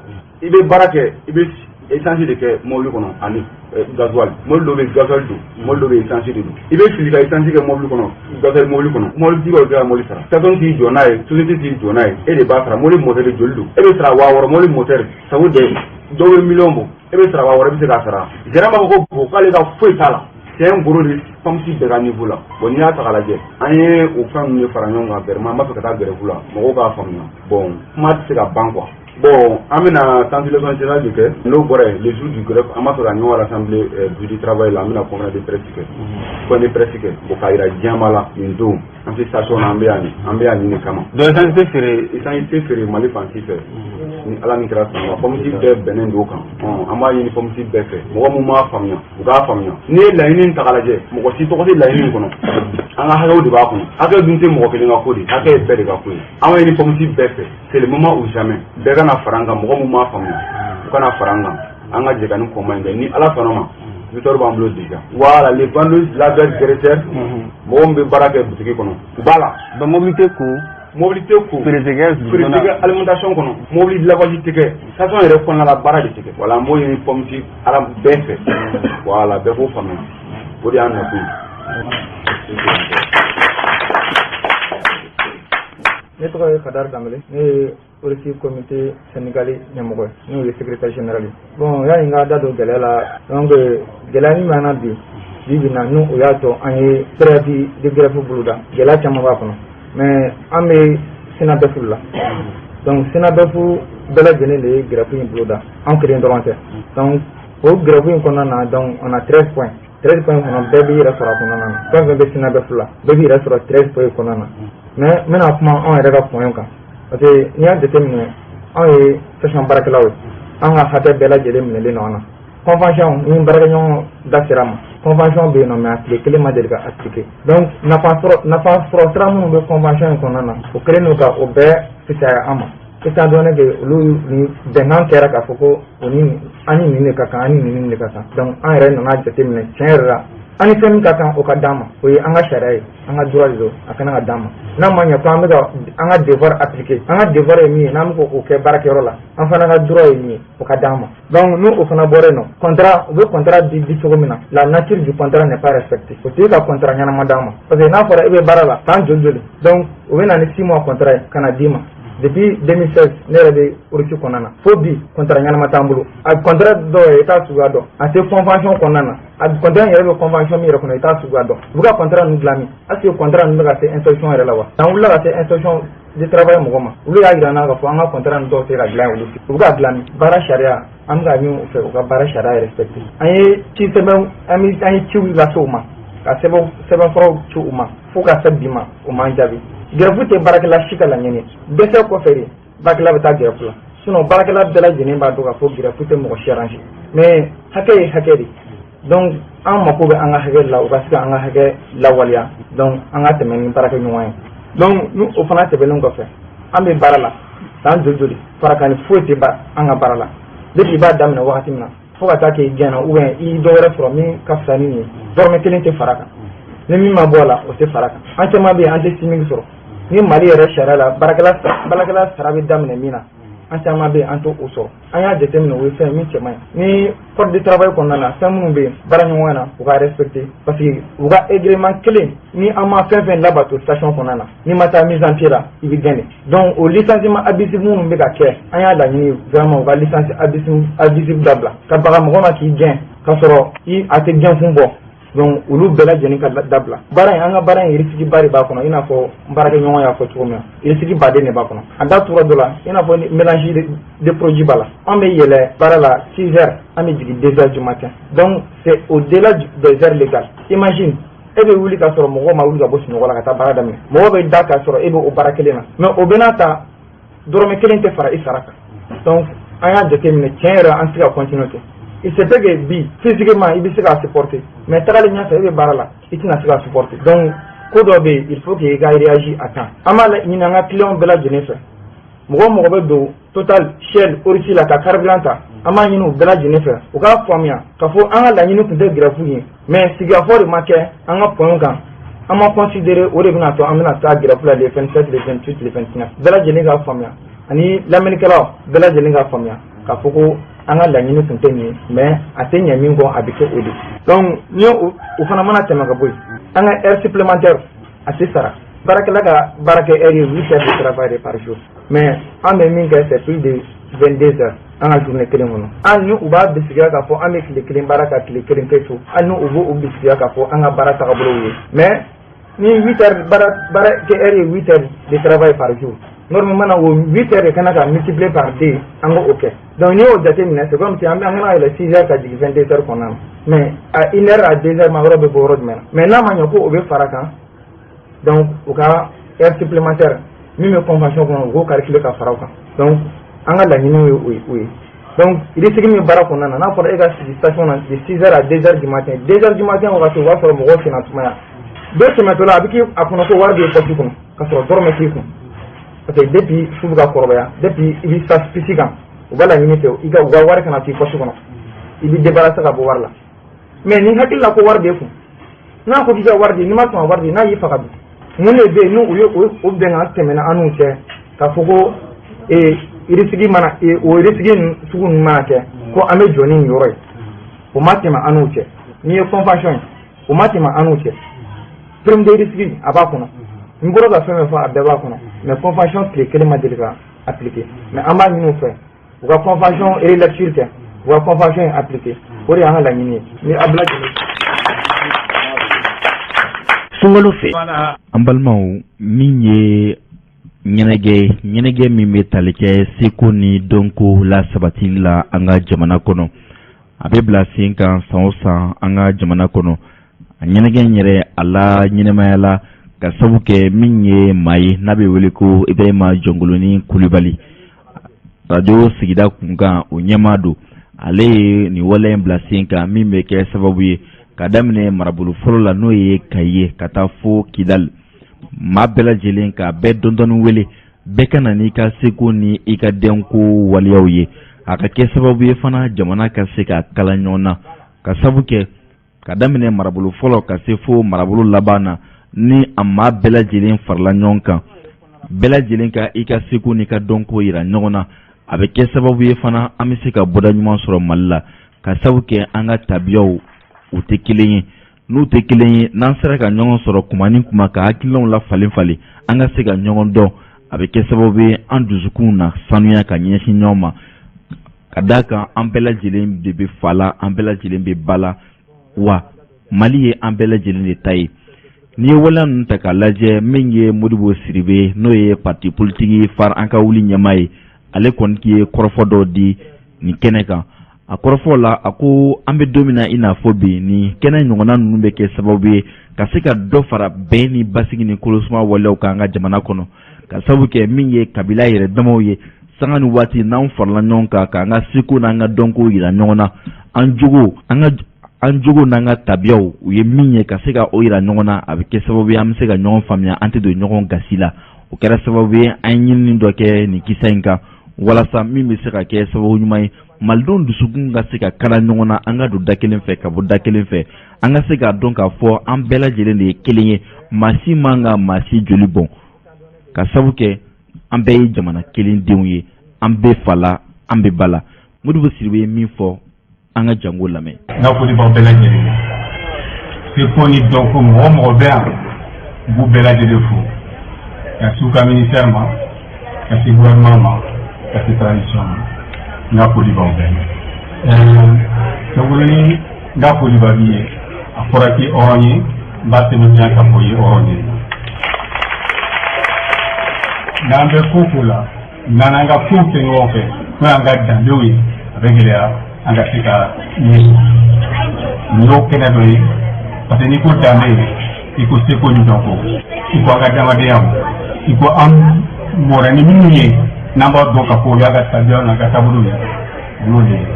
i bɛ baara kɛ, i bɛ essence de kɛ mobili kɔnɔ ani gasoil. Mobili dɔw bɛ gasoil don, mobili dɔw bɛ essence de don. I bɛ fili ka essence kɛ mobili kɔnɔ, gasoil mobili kɔnɔ, mobili tigi bɛ ka mobili sara, station t'i jɔ n'a ye, société t'i jɔ n'a ye, e de b'a sara. Mobili moteur joli don? E bɛ sara 6000 mobili moteur, ça veut dire dɔw bɛ miliyɔn bɔ, e bɛ sara 6000, i bɛ se k'a sara. Gérant b'a fɔ ko bon, k'ale ka foyi t'a la. C'est un gros risque POMCI bɛɛ ka niveau la. Bon, n'i y'a ta k'a lajɛ, an ye o fɛn ninnu de fara ɲɔgɔn kan. Vraiment, an b'a fɛ ka taa grève la, mɔgɔw k'a faamuya. Bon, kuma tɛ se ka ban quoi. Bon, an bɛna sensibilisation générale de kɛ. N'o bɔra yen, le jour du grève, an b'a fɛ ka ɲɔgɔn rassembler bureau du travail la. An bɛna conférence de presse kɛ, point de presse kɛ, bon, k'a yira diɲɛ la nin don an tɛ station na, an bɛ yan nin, an bɛ yan nin de kama. Donc essence tɛ feere? Essence tɛ feere Mali fan si fɛ, ni Ala ni kira sɔnna ma. POMCI bɛɛ bɛnnen don o kan. An b'a ɲini POMCI bɛɛ fɛ, mɔgɔ mun m'a faamuya, u k'a faamuya. N'i ye laɲini ta k'a lajɛ, mɔgɔ si tɔgɔ tɛ laɲini in kɔnɔ. An ka hakɛw de b'a kɔnɔ. Hakɛ dun tɛ mɔgɔ kelen ka ko de, hakɛ ye bɛɛ de ka ko ye. An b'a ɲini POMCI bɛɛ fɛ, c'est le moment ou jamais, bɛɛ ka na fara an kan. Mɔgɔ mun m'a faamuya, u kana fara an kan, an ka jɛ ka nin combat in kɛ. Ni Ala sɔnna ma, victoire b'an bolo déjà. Voilà, les vendeuses, laveurs, graisseurs, mɔgɔ min bɛ baara kɛ boutique kɔnɔ, u b'a la. Donc mobili tɛ ko? Mobili tɛ ko. Feere tɛ kɛ? Feere tɛ kɛ alimentation kɔnɔ, mobili lavage tɛ kɛ, station yɛrɛ kɔnɔna la, baara de tɛ kɛ. Voilà, an b'o ɲini POMCI ala bɛɛ fɛ. Voilà, bɛɛ k'o faamuya, o de y'an nakun ye. Ne tɔgɔ ye Kadari Danbele, ne ye Oryx comité syndical ɲɛmɔgɔ ye, n'o ye secrétaire général ye. Bon, yanni n ka da don gɛlɛya la, donc gɛlɛya min b'an na bi bi bi in na, n'o o y'a to an ye préavis de grève boloda, gɛlɛya caman b'a kɔnɔ. Mais an bɛ SYNABEF la, donc SYNABEF bɛɛ lajɛlen de ye grève in boloda, an kelen dɔrɔn tɛ. Donc o grève in kɔnɔna na, donc on a 13 points. 13 points kɔnɔ, bɛɛ b'i yɛrɛ sɔrɔ a kɔnɔna na. Fɛn fɛn bɛ SYNABEF la, bɛɛ b'i yɛrɛ sɔrɔ 13 points kɔnɔna na. Mais n bɛna kuma anw yɛrɛ ka point kan, parce que n'i y'a jateminɛ, anw ye station baarakɛlaw ye, an ka hakɛ bɛɛ lajɛlen minɛlen don an na. Convention ni baarakɛɲɔgɔn da sera ma, convention bɛ yen nɔ, mais a tile kelen ma deli ka appliquer. Donc nafa sɔrɔ sira minnu bɛ convention in kɔnɔna na, o kɛlen don ka o bɛɛ fisaya an ma, étant donné que olu ni bɛnkan kɛra k'a fɔ ko o ni an ni nin de ka kan, an ni nin de ka kan. Donc an yɛrɛ nana jateminɛ, tiɲɛ yɛrɛ la, an ni fɛn min ka kan, o ka d'an ma, o ye an ka sariya ye, an ka droit de don, a kana ka d'an ma. N'a ma ɲɛ ko an bɛ ka an ka devoir appliquer, an ka devoir ye min ye, n'an bɛ k'o kɛ baarakɛyɔrɔ la, an fana ka droit ye min ye, o ka d'an ma. Donc n'o o fana bɔra yen nɔ, contrat, u bɛ contrat di cogo min na, la nature du contrat n'est pas respectée. O tɛ ka contrat ɲɛnama d'an ma, parce que n'a fɔra e bɛ baara la san joli joli, donc o bɛ na ni 6 mois contrat ye ka na d'i ma. Depuis 2016, ne yɛrɛ bɛ ORYX kɔnɔna na, fo bi contrat ɲɛnama t'an bolo. A contrat dɔw yɛrɛ, i t'a suguya dɔn, a tɛ convention kɔnɔna na. A contrat yɛrɛ bɛ convention min yɛrɛ kɔnɔ, i t'a suguya dɔn. U bɛ ka contrat ninnu dilan min? Est ce que contrat ninnu bɛ ka se inspection yɛrɛ la wa? N'an wulila ka se inspection de travail mɔgɔ ma, olu y'a jira an na k'a fɔ an ka contrat ninnu dɔw tɛ ka dilan olu fɛ. U bɛ ka dilan min? Baara sariya, an bɛ ka ɲini u fɛ u ka baara sariya respecter. An ye ci sɛbɛn, an bɛ an ye ciw lase u ma, ka sɛbɛn sɛbɛnfuraw ci u ma, fo ka se bi ma, u m'an jaabi. Grève tɛ baarakɛla si ka laɲini. Dɛsɛ kɔfɛ de, baarakɛla bɛ taa grève la. Sinon baarakɛla bɛɛ lajɛlen b'a dɔn k'a fɔ grève tɛ mɔgɔ si arranger, mais hakɛ ye hakɛ de. Donc an mako bɛ an ka hakɛ la, u ka se ka an ka hakɛ lawaleya. Donc an ka tɛmɛ ni baarakɛɲɔgɔn ye. Donc ni o fana tɛmɛnen kɔfɛ, an bɛ baara la san joli joli, farakani foyi tɛ ba an ka baara la. Depuis i b'a daminɛ wagati min na fo ka taa kɛ i gɛnna, ou bien i dɔ wɛrɛ sɔrɔ min ka fisa ni nin ye, dɔrɔmɛ kelen tɛ fara kan. Ni min ma bɔ a la, o tɛ fara kan. An caman bɛ yen, an tɛ SMIG sɔrɔ. Ni Mali yɛrɛ sariya la, baarakɛla sara bɛ daminɛ min na, an caman bɛ yen, an t'o sɔrɔ. An y'a jateminɛ, o ye fɛn min cɛ man ɲi. Ni code de travail kɔnɔna na, fɛn minnu bɛ yen baara ɲɔgɔnya na, u ka respecter, parce que u ka règlement kelen ni an ma fɛn fɛn labato station kɔnɔna na, n'i ma taa mise en pied la, i bɛ gɛn de. Donc o licenciement abusif minnu bɛ ka kɛ, an y'a laɲini vraiment u ka licence abusif dabila, ka baga mɔgɔ ma k'i gɛn k'a sɔrɔ i a tɛ gɛn kun bɔ. Donc olu bɛɛ lajɛlen ka dabila. Baara in, an ka baara in, risque ba de b'a kɔnɔ. I n'a fɔ n baarakɛɲɔgɔn y'a fɔ cogo min na, risque baden de b'a kɔnɔ. A da tura dɔ la, i n'a fɔ mélange de produit b'a la. An bɛ yɛlɛ baara la 6 heures, an bɛ jigin 2 heures du matin. Donc c'est au-delà des heures légales. Imagine, e bɛ wuli ka sɔrɔ mɔgɔw ma wuli ka bɔ sunɔgɔ la ka taa baara daminɛ, mɔgɔw bɛ da k'a sɔrɔ e bɛ o baara kelen na, mais o bɛ n'a ta, dɔrɔmɛ kelen tɛ fara i sara kan. Donc an y'a jateminɛ, tiɲɛ yɛrɛ, an tɛ se ka continuer ten. Il se peut que bi, physiquement, i bɛ se k'a supporter, mais tagalen ɲɛfɛ, e bɛ baara la, i tɛna se k'a supporter. Donc ko dɔ bɛ yen, il faut que i ka réagir à temps. An b'a ɲini an ka clients bɛɛ lajɛlen fɛ, mɔgɔ o mɔgɔ bɛ don Total, Shell, Oryx la ka carburant ta, an b'a ɲini u bɛɛ lajɛlen fɛ u k'a faamuya k'a fɔ an ka laɲini tun tɛ grève ye, mais sigikafɔ de ma kɛ an ka point kan, an ma considérer. O de bɛna to an bɛna taa grève la le 27, le 28, le 29. Bɛɛ lajɛlen k'a faamuya, ani lamɛnnikɛlaw bɛɛ lajɛlen k'a faamuya k'a fɔ ko an ka laɲini tun tɛ nin ye, mais a tɛ ɲɛ min kɔ, a bɛ kɛ o de. Donc ni o fana mana tɛmɛ ka bɔ yen, an ka heure supplémentaire, a tɛ sara. Baarakɛla ka baara kɛ heure ye 8 heures de travail par jour, mais an bɛ min kɛ, c'est plus de 22 heures an ka journée kelen kɔnɔ. Hali ni u b'a bisigiya k'a fɔ an bɛ tile kelen baara ka tile kelen kɛ so, hali ni u b'o bisigiya k'a fɔ an ka baara tagabolow ye, mais ni 8 heures baara kɛ heure ye 8 heures de travail par jour, normalement o 8 heures de kana ka multiplier par 2, an k'o kɛ. Donc n'i y'o jateminɛ, c'est comme si an kana yɛlɛ 6 heures ka jigin 22 heures kɔnɔna na, mais à 1 heure à 2 heures ma yɔrɔ bɛ bɔ yɔrɔ jumɛn na? Mais n'a ma ɲɛ ko o bɛ fara kan, donc u ka heure supplémentaire min bɛ convention kɔnɔ, u k'o calculer ka fara o kan. Donc an ka laɲiniw ye o ye o ye. Donc risque min baara kɔnɔna na, n'a fɔra e ka sigi station na de 6 heures à 2 heures du matin, 2 heures du matin wagati, o b'a sɔrɔ mɔgɔw senna sumaya. Dɔ tɛmɛtɔ la, a bɛ k'i a kɔnɔ ko wari bɛ poche kɔnɔ, ka sɔrɔ dɔrɔmɛ t'i kun, parce que depuis su bɛ ka kɔrɔbaya, depuis i bɛ sa piste kan, u b'a laɲini fɛ i ka u ka wari kana t'i poche kɔnɔ, i bɛ débarrasser ka bɔ wari la. Mais ni hakili la ko wari b'e kun, n'a ko k'i ka wari di, n'i ma sɔn ka wari di, n'a y'i faga dun? Mun de bɛ yen n'u ye o bɛnkan tɛmɛna an n'u cɛ k'a fɔ ko ee risque mana o risque sugu ninnu mana kɛ, ko an bɛ jɔ ni nin yɔrɔ ye? O ma tɛmɛ an n'u cɛ. N'i ye convention ye, o ma tɛmɛ an n'u cɛ. Prime de risque, a b'a kɔnɔ. N bɔra ka fɛn fɛn fɔ, a bɛɛ b'a kɔnɔ, mais convention tile kelen ma deli ka appliquer. Mais an b'a ɲini u fɛ u ka convention relecture kɛ, u ka convention in appliquer. O de y'an ka laɲini ye ni a bɛɛ lajɛlen. Sunkalo fɛ, an balimaw, min ye ɲɛnajɛ, ɲɛnajɛ min bɛ tali kɛ seko ni dɔnko la sabatili la an ka jamana kɔnɔ, a bɛ bila sen kan san o san an ka jamana kɔnɔ. A ɲɛnajɛ in yɛrɛ, a la ɲɛnɛmaya la ka sabu kɛ min ye maa ye n'a bɛ wele ko Ibrahima Jɔnkoloni Kulibali, radio sigida kunkan o ɲɛmaa don. Ale ye nin waleya in bila sen kan, min bɛ kɛ sababu ye ka daminɛ marabolo fɔlɔ la, n'o ye Kayi ye, ka taa fo Kidali, maa bɛɛ lajɛlen ka bɛɛ dɔndɔni wele, bɛɛ ka na n'i ka seko ni i ka dɔnko waleyaw ye. A ka kɛ sababu ye fana jamana ka se ka kala ɲɔgɔn na, ka sabu kɛ ka daminɛ marabolo fɔlɔ ka se fo marabolo laban na, ni a maa bɛɛ lajɛlen farala ɲɔgɔn kan, bɛɛ lajɛlen ka i ka seko n'i ka dɔnko yira ɲɔgɔn na, a bɛ kɛ sababu ye fana an bɛ se ka bɔda ɲuman sɔrɔ Mali la, ka sabu kɛ an ka tabiyaw u tɛ kelen ye. N'u tɛ kelen ye, n'an sera ka ɲɔgɔn sɔrɔ kuma ni kuma, ka hakilinaw la falen falen, an ka se ka ɲɔgɔn dɔn. A bɛ kɛ sababu ye an dusukun na sanuya ka ɲɛsin ɲɔgɔn ma, ka d'a kan an bɛɛ lajɛlen de bɛ fa la, an bɛɛ lajɛlen bɛ ba la, wa Mali ye an bɛɛ lajɛlen de ta ye. N'i ye waleya ninnu ta k'a lajɛ, min ye Modibo Sidibe, n'o ye parti politique FARE An Ka Wuli ɲɛmaa ye, ale kɔni ye kɔrɔfɔ dɔw di nin kɛnɛ kan. A kɔrɔfɔ la, a ko an bɛ don min na i n'a fɔ bi, nin kɛnɛ ɲɔgɔnna ninnu bɛ kɛ sababu ye ka se ka dɔ fara bɛn ni basigi ni kolosuma waleyaw kan an ka jamana kɔnɔ, ka sababu kɛ min ye kabila yɛrɛ damaw ye. Sanga ni waati n'anw farala ɲɔgɔn kan k'an ka seko n'an ka dɔnko yira ɲɔgɔn na, an jogo, an ka an jogo n'an ka tabiyaw u ye min ye, ka se ka o yira ɲɔgɔn na, a bɛ kɛ sababu ye an bɛ se ka ɲɔgɔn faamuya, an tɛ don ɲɔgɔn gasi la. O kɛra sababu ye an ye ɲinini dɔ kɛ nin kisa in kan, walasa min bɛ se ka kɛ sababu ɲuman ye malidenw dusukun ka se ka kala ɲɔgɔn na, an ka don da kelen fɛ ka bɔ da kelen fɛ, an ka se k'a dɔn k'a fɔ an bɛɛ lajɛlen de ye kelen ye, maa si man ka maa si joli bɔn, ka sabu kɛ an bɛɛ ye jamana kelen denw ye, an bɛɛ fa la, an bɛɛ ba la. Modibo Sidibe ye min fɔ, an ka jango lamɛn. N ka foli b'aw bɛɛ lajɛlen ye, seko ni dɔnko mɔgɔ o mɔgɔ bɛ yan, n b'u bɛɛ lajɛlen fo, ka se u ka ministère ma, ka se gouvernement ma, ka se transition ma. N ka foli b'aw bɛɛ ye. Jɔnkoloni, n ka foli b'a b'i ye. A fɔra k'i hɔrɔn ye, n b'a sɛbɛntiya k'a fɔ i ye hɔrɔn ye. N'an bɛ ko ko la, n'an y'an ka kow kɛ ɲɔgɔn fɛ, n'o y'an ka danbew ye, a bɛ gɛlɛya an ka se ka ɲɛ sɔrɔ. Nin y'o kɛnɛ dɔ ye, parce que n'i ko danbe, i ko seko ni dɔnko, i ko an ka adamadenya, i ko an mɔra ni minnu ye, n'an b'a dɔn k'a fɔ o y'an ka tabiyaw n'an ka taabolow ye, o y'o de ye.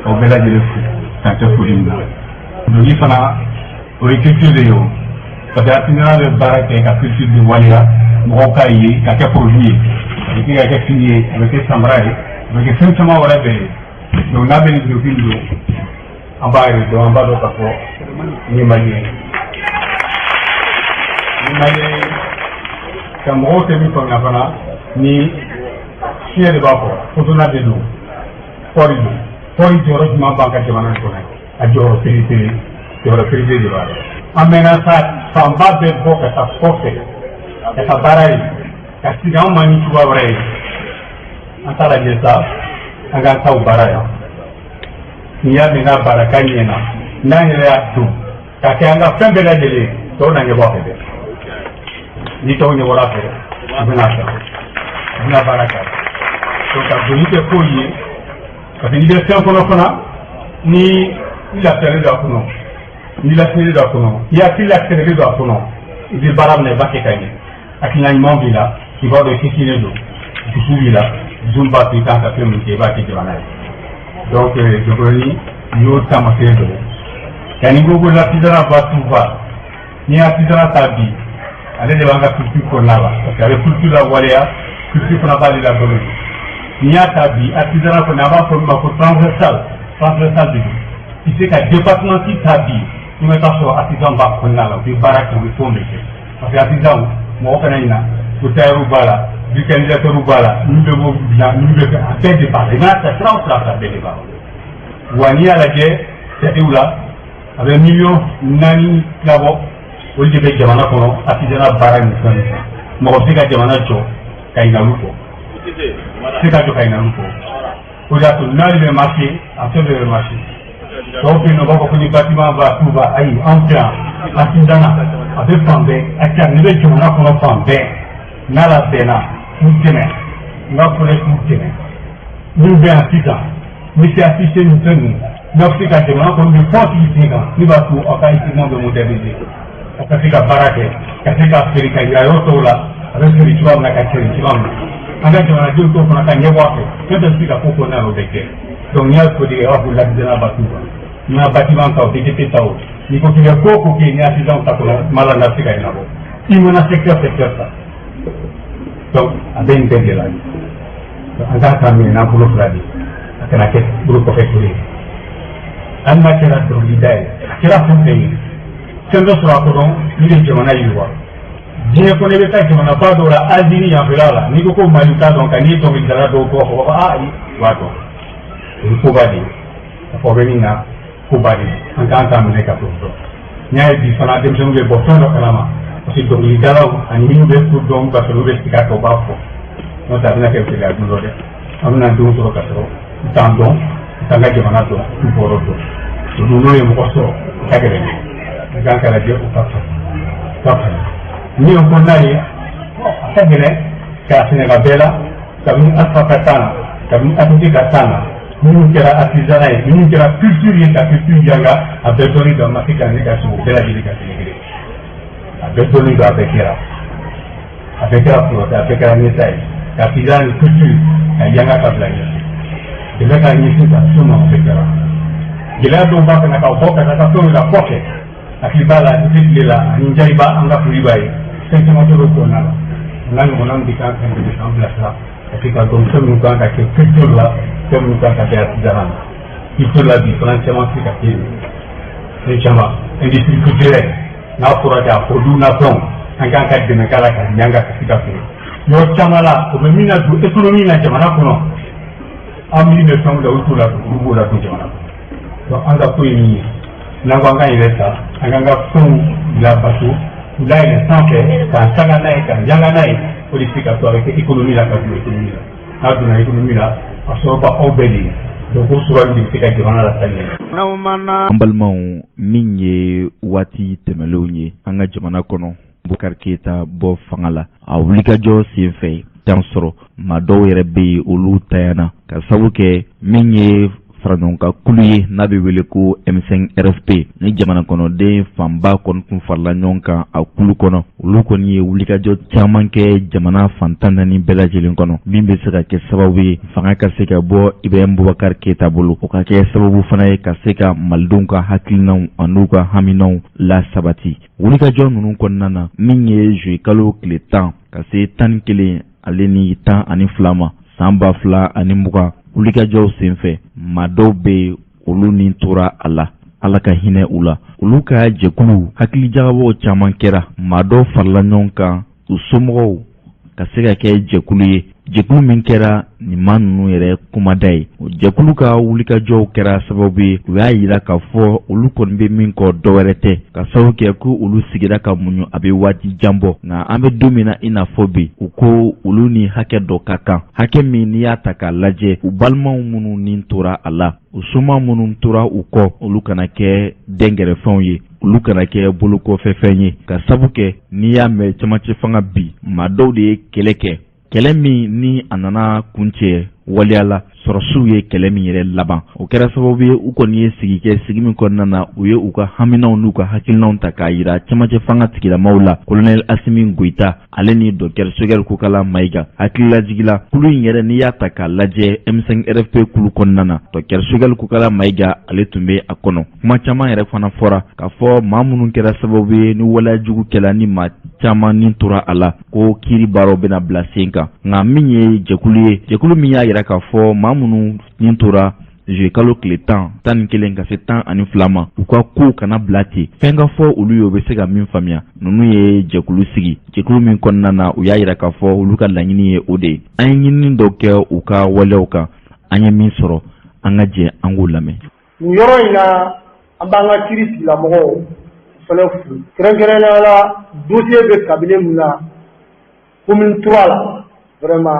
K'aw bɛɛ lajɛlen fo k'an tɛ foli min na. Doni fana, o ye culture de ye o, parce que artisanat bɛ baara kɛ ka culture de waleya, mɔgɔw k'a ye ka kɛ produit ye, a bɛ se ka kɛ fini ye, a bɛ kɛ samara ye, a bɛ kɛ fɛn caman wɛrɛ bɛɛ ye. Donc n'a bɛ nin duloki don, an b'a yɛrɛ dɔn, an b'a dɔn k'a fɔ nin ye malien ye, ni malien ye. Ka mɔgɔw tɛ min faamuya fana, ni fiɲɛ de b'a kɔrɔ, fotona de don, kɔɔri don. Kɔɔri jɔyɔrɔ jumɛn b'an ka jamana in kɔnɔ? A jɔyɔrɔ belebele, jɔyɔrɔ belebele de b'a la. An mɛnna sa, fanba bɛ bɔ ka taa kɔfɛ ka taa baara ye, ka sigi anw ma ni cogoya wɛrɛ ye. An t'a lajɛ sa, an k'an taw baara yan. N'i y'a mɛn n'a baara k'a ɲɛna, n'an yɛrɛ y'a don k'a kɛ an ka fɛn bɛɛ lajɛlen, tɔw na ɲɛbɔ a fɛ dɛ. Ni tɔw ɲɛbɔra a fɛ, u bɛna kɛ, u bɛna baara kɛ. Donc ka doni kɛ kow ye, parce que n'i bɛ fɛn kɔnɔ fana, ni i lafiyalen don a kɔnɔ, n'i lafiyalen don a kɔnɔ, i hakili latigɛlen don a kɔnɔ, i bɛ baara min na, i b'a kɛ ka ɲɛ. Hakilina ɲuman b'i la, i b'a dɔn i sinsinnen don, dusu b'i la, dusu min b'a to i kan ka fɛn min kɛ, i b'a kɛ jamana ye. Donc Jɔnkoloni y'o taamasiyɛn dɔ ye. Nka n'i ko ko l'artisanat va tout va, n'i ye artisanat ta bi, ale de b'an ka culture kɔnɔna la, parce que a bɛ culture la waleya, culture fana b'ale la balo. N'i y'a ta bi, artisanat kɔni, an b'a fɔ min ma ko transversal, transversal de don. I se ka département si ta bi, i ma taa sɔrɔ artisan b'a kɔnɔna la, u bɛ baara kɛ, u bɛ fɛnw de kɛ. Parce que artisan, mɔgɔ kana ɲina ko tailleur b'a la, vulcanisateur b'a la, min bɛ bɔ dilan, min bɛ kɛ, a bɛɛ de b'a la. I mana ta sira o sira fɛ, a bɛɛ de b'a la. Wa n'i y'a lajɛ jatew la, a bɛ 4 miliyɔn labɔ, olu de bɛ jamana kɔnɔ artisanat baara ni fɛn ninnu. Mɔgɔ bɛ se ka jamana jɔ ka ɲinɛ olu kɔ, se ka jɔ ka ɲinɛ olu kɔ. O de y'a to n'ale bɛ marché, a fɛn bɛɛ bɛ marché. Dɔw bɛ yen nɔ, u b'a fɔ ko ni bâtiment b'a tout va. Ayi, anw fɛ yan, artisanat a bɛ fan bɛɛ, a ne bɛ jamana kɔnɔ fan bɛɛ. N'a labɛnna k'u dɛmɛ, n b'a fɔ k'u dɛmɛ. Minnu bɛ yan sisan, n bɛ se affiché ni fɛn ninnu, n'aw bɛ se ka jamana kɔnɔ bɛ fɔ sigi sen kan, ne b'a to aw ka équipement bɛ moderniser, aw ka se ka baara kɛ, ka se ka feere ka yira yɔrɔ tɔw la, a bɛ feere cogoya min na, ka cɛri cogoya min na, an ka jamanadenw tɔw fana ka ɲɛbɔ a fɛ. Fɛn fɛn bɛ se ka ko kɔnɔna la, o bɛ kɛ. Donc n'i y'a fɔ de, i b'a fɔ l'artisanat va tout va. N'i ma bâtiment ta o, BTP ta o, n'i ko k'i bɛ ko o ko kɛ, ni artisan ta kɔnɔ, kuma la n'a bɛ se ka ɲɛnabɔ. I mana secteur ta, donc a bɛ nin bɛɛ de la. An k'a ta minɛ n'an bolo fila de ye, a kana kɛ bolo kɔfɛ kolo ye. Hali n'a kɛra dɔnkilida ye, a kɛra fɛn fɛn ye, fɛn bɛ sɔrɔ a kɔnɔ min bɛ jamana yiriwa. Diɲɛ kɔnɔ, i bɛ taa jamanaba dɔw la, Asie ni yanfɛla la, n'i ko ko Mali t'a dɔn, ka n'i ye dɔnkilidala dɔw tɔgɔ fɔ, u b'a fɔ aa, u b'a dɔn. O ye koba de ye, ka fɔ bɛ min na, koba de ye. An k'an ta minɛ ka t'o dɔn. N'i y'a ye bi fana, denmisɛnninw bɛ bɔ fɛn dɔ kalama. Parce que dɔnkilidalaw ani minnu bɛ ko dɔn ka sɔrɔ olu bɛ sigi a kan, u b'a fɔ. N'o tɛ, a bɛna kɛ gɛlɛya don dɔ dɛ. An bɛna denw sɔrɔ ka sɔrɔ u t'an dɔn, u t'an ka jamana dɔn, u t'u bɔyɔrɔ dɔn. Olu n'o ye mɔgɔ sɔrɔ, o ka gɛlɛn dɛ. I kan ka lajɛ, u ka faamu min ye kɔnɔna ye. A ka gɛlɛn k'a sɛnɛ ka bɛɛ la. Kabini Alpha ka temps na, kabini ATT ka temps na, minnu kɛra artisanat ye, minnu kɛra culture ye, ka culture yanga, a bɛɛ dɔnni don. A ma se ka ne ka sigi o bɛɛ lajɛlen ka kelen kelen. A bɛɛ dɔnni don, a bɛɛ kɛra projet, a bɛɛ kɛra ɲɛta ye, ka artisanat ni culture ka yanga ka bila ɲɛfɛ, dɛmɛ ka ɲɛsin ka so ma. O bɛɛ kɛra. Gɛlɛya dɔw b'a kana ka bɔ ka taa ka fɛnw la kɔfɛ. Hakili b'a la, ni tile la ani jaabiba, an ka foli b'a ye fɛn caman tɔrɔ kɔnɔna la. O n'a ɲɔgɔnna de kan ka dɛmɛ k'an bilasira ka se ka dɔn fɛn minnu kan ka kɛ culture la, fɛn minnu kan ka kɛ artisanat la. Culture la bi fana, caman se ka kɛ yen, fɛn caman. Industrie culturelle, n'a fɔra k'a produit n'a fɛnw, an kan ka dɛmɛ k'a la ka ɲanga ka se ka feere yɔrɔ caman la. O bɛ min na don économie na jamana kɔnɔ, an miiri bɛ fɛnw la, olu t'o la don, olu b'o la don jamana kɔnɔ. Donc an ka ko ye min ye, n'an ko an k'an yɛrɛ ta, an k'an ka fɛnw bila bato, k'u layɛlɛn sanfɛ, k'an sanga n'a ye, k'an yanga n'a ye, o de bɛ se ka to a bɛ kɛ économie la, ka don économie la. N'a donna économie la, a sɔrɔ b'aw bɛɛ de ye. Donc o sɔrɔ de bɛ se ka jamana la taa ɲɛ. An balimaw, min ye waati tɛmɛlenw ye an ka jamana kɔnɔ, Bubakari Keyita bɔ fanga la, a wulikajɔ senfɛ tan sɔrɔ, maa dɔw yɛrɛ bɛ yen, olu tayana ka sabu kɛ min ye faraɲɔgɔnkan kulu ye n'a bɛ wele ko M5 RFP. Ni jamana kɔnɔden fanba kɔni tun farala ɲɔgɔn kan a kulu kɔnɔ, olu kɔni ye wulikajɔ caman kɛ jamana fan 14 bɛɛ lajɛlen kɔnɔ, min bɛ se ka kɛ sababu ye fanga ka se ka bɔ Ibrahim Bubakari Keyita bolo, o ka kɛ sababu fana ye ka se ka malidenw ka hakilinaw an'u ka haminaw la sabati. Wulikajɔ ninnu kɔnɔna na, min ye juillet kalo tile 10 ka se 11 ale ni 12 ma san 2020, wulikajɔw senfɛ, maa dɔw bɛ yen, olu ni tora a la, Ala ka hinɛ u la. Olu ka jɛkulu, hakilijagabɔw caman kɛra, maa dɔw farala ɲɔgɔn kan, u somɔgɔw ka se ka kɛ jɛkulu ye, jɛkulu min kɛra nin maa ninnu yɛrɛ kumada ye. O jɛkulu ka wulikajɔw kɛra sababu ye, u y'a yira k'a fɔ olu kɔni bɛ min kɔ, dɔwɛrɛ tɛ ka sababu kɛ ko olu sigira ka muɲu, a bɛ waati jan bɔ. Nka an bɛ don min na i n'a fɔ bi, u ko olu ni hakɛ dɔ ka kan, hakɛ min n'i y'a ta k'a lajɛ, u balimaw minnu ni tora a la, u soma minnu tora u kɔ, olu kana kɛ dɛnkɛrɛfɛnw ye, olu kana kɛ bolokɔfɛfɛn ye, ka sabu kɛ n'i y'a mɛn camancɛ fanga bi, maa dɔw de ye kɛlɛ kɛ, kɛlɛ min ni a nana kuncɛ waleya la, sɔrɔsiw ye kɛlɛ min yɛrɛ laban. O kɛra sababu ye, u kɔni ye sigi kɛ, sigi min kɔnɔna na, u ye u ka haminaw n'u ka hakilinaw ta k'a yira camancɛ fanga tigilamaw la, Kolonɛli Asimi Goyita ale ni Docteur Choguel Kokala Mayiga. Hakililajigila, kulu in yɛrɛ, n'i y'a ta k'a lajɛ, M5 RFP kulu kɔnɔna na, Docteur Choguel Kokala Mayiga, ale tun bɛ a kɔnɔ. Kuma caman yɛrɛ fana fɔra k'a fɔ maa minnu kɛra sababu ye ni waleya jugu kɛla, ni maa caman ni tora a la, ko kiiri baaraw bɛna bila sen kan. Nka min ye jɛkulu ye, jɛkulu min y'a yira k'a fɔ maa minnu ni tora juillet kalo tile 10, 11 ka se 12 ma, u ka kow kana bila ten, fɛn ka fɔ olu ye, u bɛ se ka min faamuya. Ninnu ye jɛkulu sigi, jɛkulu min kɔnɔna na, u y'a yira k'a fɔ olu ka laɲini ye o de ye. An ye ɲinini dɔw kɛ u ka waleyaw kan, an ye min sɔrɔ, an ka jɛ an k'o lamɛn. Nin yɔrɔ in na, an b'an ka kiiri tigilamɔgɔw fana fo, kɛrɛnkɛrɛnnenya la dossier bɛ cabinet min na, commune 3 la. Vraiment,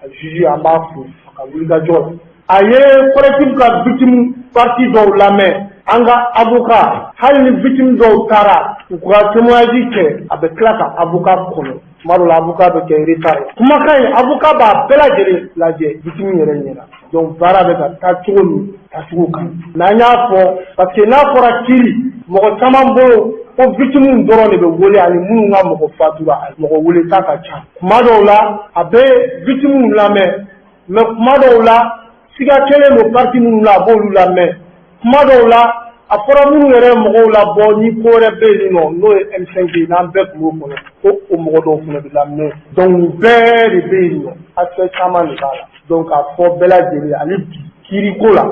a juge, an b'a fo a ka wulikajɔ la. A ye collectif ka victime partie dɔw lamɛn. An ka avocat, hali ni victime dɔw taara u ka témoignage kɛ, a bɛ tila ka avocat kɔnɔ. Tuma dɔw la, avocat bɛ kɛ retard ye. Kumakan in, avocat b'a bɛɛ lajɛlen lajɛ victime yɛrɛ ɲɛna. Donc baara bɛ ka taa cogo min, taacogo kan ɲi. Mais an y'a fɔ parce que n'a fɔra kiiri, mɔgɔ caman bolo ko victime dɔrɔn de bɛ wele ani minnu ka mɔgɔ fatura. Mɔgɔ wele ta ka ca. Tuma dɔw la, a bɛ victime lamɛn, mais tuma dɔw la, siga kɛlen don partie minnu la, a b'olu lamɛn. Tuma dɔw la, a fɔra minnu yɛrɛ mɔgɔw labɔ ni ko wɛrɛ bɛ yen nɔ, n'o ye M5 ye, n'an bɛɛ tun b'o kɔnɔ, ko o mɔgɔ dɔw fana bɛ lamɛn. Donc nin bɛɛ de bɛ yen nɔ, aspect caman de b'a la. Donc k'a fɔ bɛɛ lajɛlen, hali bi kiiriko la,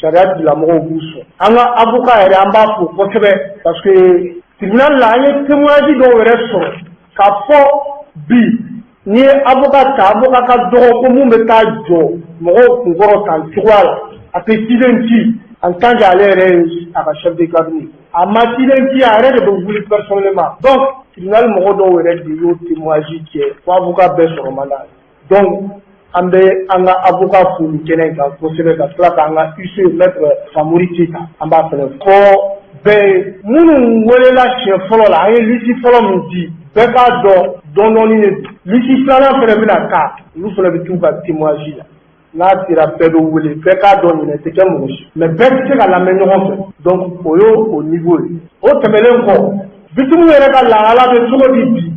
sariya tigilamɔgɔw b'u sɔn. An ka avocat yɛrɛ, an b'a fo kosɛbɛ, parce que tribunal la, an ye témoignage dɔw yɛrɛ sɔrɔ k'a fɔ bi, n'i ye avocat ta, avocat ka dɔgɔ ko mun bɛ taa jɔ mɔgɔw kunkɔrɔ tan cogoya la, a tɛ ciden ci. En tant que ale yɛrɛ ye a ka chef de cabinet, a ma ciden ci, a yɛrɛ de bɛ wuli personnellement. Donc tribunal mɔgɔ dɔw yɛrɛ de y'o témoignage kɛ ko avocat bɛɛ sɔrɔ man d'a ye. Donc an bɛ an ka avocat fo nin kɛnɛ in kan kosɛbɛ, ka tila k'an ka huissier, maître Famori Keyita, an b'a fɛnɛ fɔ bɛɛ ye. Minnu welela siɲɛ fɔlɔ la, an ye liste fɔlɔ min di, bɛɛ k'a dɔn dɔɔni dɔɔni de don. Liste filanan fɛnɛ bɛna taa, olu fɛnɛ bɛ t'u ka témoignage la. N'a sera, bɛɛ bɛ wele. Bɛɛ k'a dɔn ɲinɛ tɛ kɛ mɔgɔ si, mais bɛɛ tɛ se ka lamɛn ɲɔgɔn fɛ. Donc o y'o o niveau ye. O tɛmɛnen kɔ, victime yɛrɛ ka lahala bɛ cogo di bi?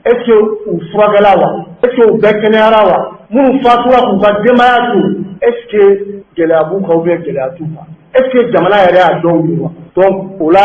Est ce que u furakɛla wa? Est ce que u bɛɛ kɛnɛyara wa? Minnu fatura k'u ka denbaya to, est ce que gɛlɛya b'u kan ou bien gɛlɛya t'u kan? Est ce que jamana yɛrɛ y'a dɔw ye wa? Donc o la,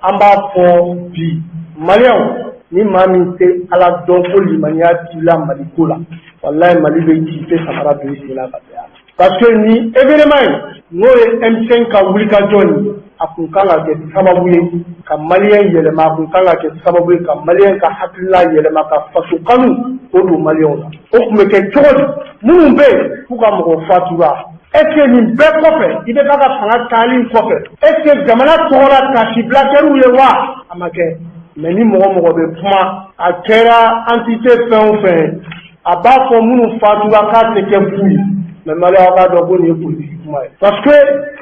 an b'a fɔ bi, Maliyɛnw, ni maa min tɛ Ala dɔn ko limaniya t'i la Maliko la, walayi, Mali bɛ ci, i tɛ samara don i sen na ka bɛn a la. Parce que ni événement in, n'o ye M5 ka wulikajɔ ye, a kun kan ka kɛ sababu ye ka Maliyɛn yɛlɛma, a kun kan ka kɛ sababu ye ka Maliyɛn ka hakilina yɛlɛma, ka faso kanu k'o don Maliyɛnw na. O tun bɛ kɛ cogo di? Minnu bɛ yen k'u ka mɔgɔ fatura, est ce que nin bɛɛ kɔfɛ, i bɛ k'a ka fanga taali kɔfɛ, est ce que jamana tɔgɔla tasibila kɛr'u ye wa? A ma kɛ. Mais ni mɔgɔ mɔgɔ bɛ kuma, a kɛra entité fɛn o fɛn ye, a b'a fɔ minnu fatura k'a tɛ kɛ fu ye. Mais Maliyɛnw k'a dɔn ko nin ye politique kuma ye, parce que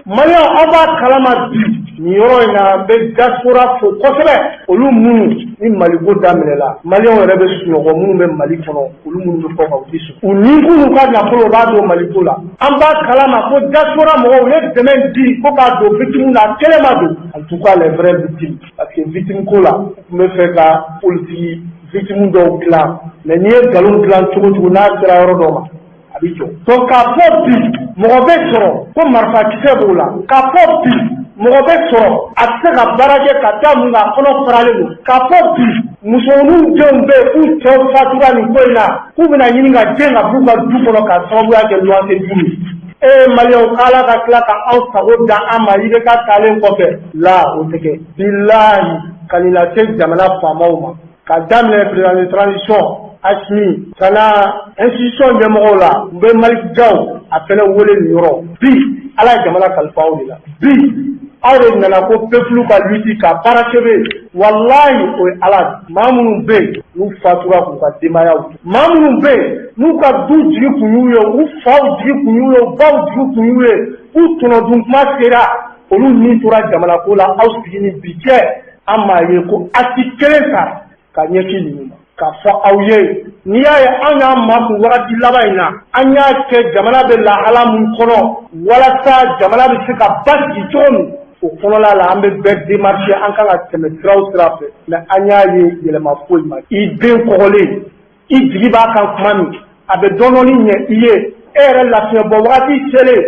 Maliyɛnw, aw b'a kalama bi, nin yɔrɔ in na, n bɛ diaspora fo kosɛbɛ, olu minnu ni Maliko daminɛla, Maliyɛnw yɛrɛ bɛ sunɔgɔ, minnu bɛ Mali kɔnɔ, olu minnu bɛ kɔ kan, u tɛ sɔn u nikun n'u ka nafolo, u b'a don Maliko la. An b'a kalama ko diaspora mɔgɔw ye dɛmɛ di ko k'a don victime na, a kelen ma don, en tout cas les vraies victimes, parce que victime ko la, u tun bɛ fɛ ka politique victime dɔw dilan. Mais n'i ye nkalon dilan cogo cogo, n'a sera yɔrɔ dɔ ma, a bɛ jɔ. Donc k'a fɔ bi mɔgɔ bɛ sɔrɔ ko marifakisɛ b'o la, k'a fɔ bi mɔgɔ bɛ sɔrɔ a tɛ se ka baara kɛ ka da mun kan, a kɔnɔ faralen don, k'a fɔ bi musoninw denw bɛ yen k'u cɛw fatura nin ko in na, k'u bɛna ɲini ka den ka b'u ka du kɔnɔ k'a sababuya kɛ luwanse du ye. E Maliyɛnw, k'Ala ka tila ka aw sago da an ma IBK taalen kɔfɛ la, o tɛ kɛ. Bilahi, ka nin lase jamana faamaw ma, ka daminɛ président de transition Assimi ka na institution ɲɛmɔgɔw la, n bɛ Malick Diaw a fɛnɛ wele nin yɔrɔ. Bi Ala ye jamana kalifa aw de la. Bi aw de nana ko peuple ka lutte ka parachever. Walahi, o ye Ala de. Maa minnu bɛ yen n'u fatura k'u ka denbayaw to, maa minnu bɛ yen n'u ka du jigi kun y'u ye, u faw jigi kun y'u ye, u baw jigi kun y'u ye, k'u tɔnɔdun kuma sera, olu min tora jamana ko la, aw sigi ni bi cɛ, an m'a ye ko acte kelen ta ka ɲɛsin ninnu ma k'a fɔ aw ye. N'i y'a ye an y'an makun wagati laban in na, an y'a kɛ jamana bɛ lahala min kɔnɔ, walasa jamana bɛ se ka basigi cogo min, o kɔnɔla la, an bɛ bɛɛ démarcher, an kan ka tɛmɛ sira o sira fɛ. Mais an y'a ye yɛlɛma foyi ma. I den kɔgɔlen, i jigi b'a kan tuma min, a bɛ dɔɔnin ɲɛ i ye, e yɛrɛ lafiɲɛ bɔ wagati selen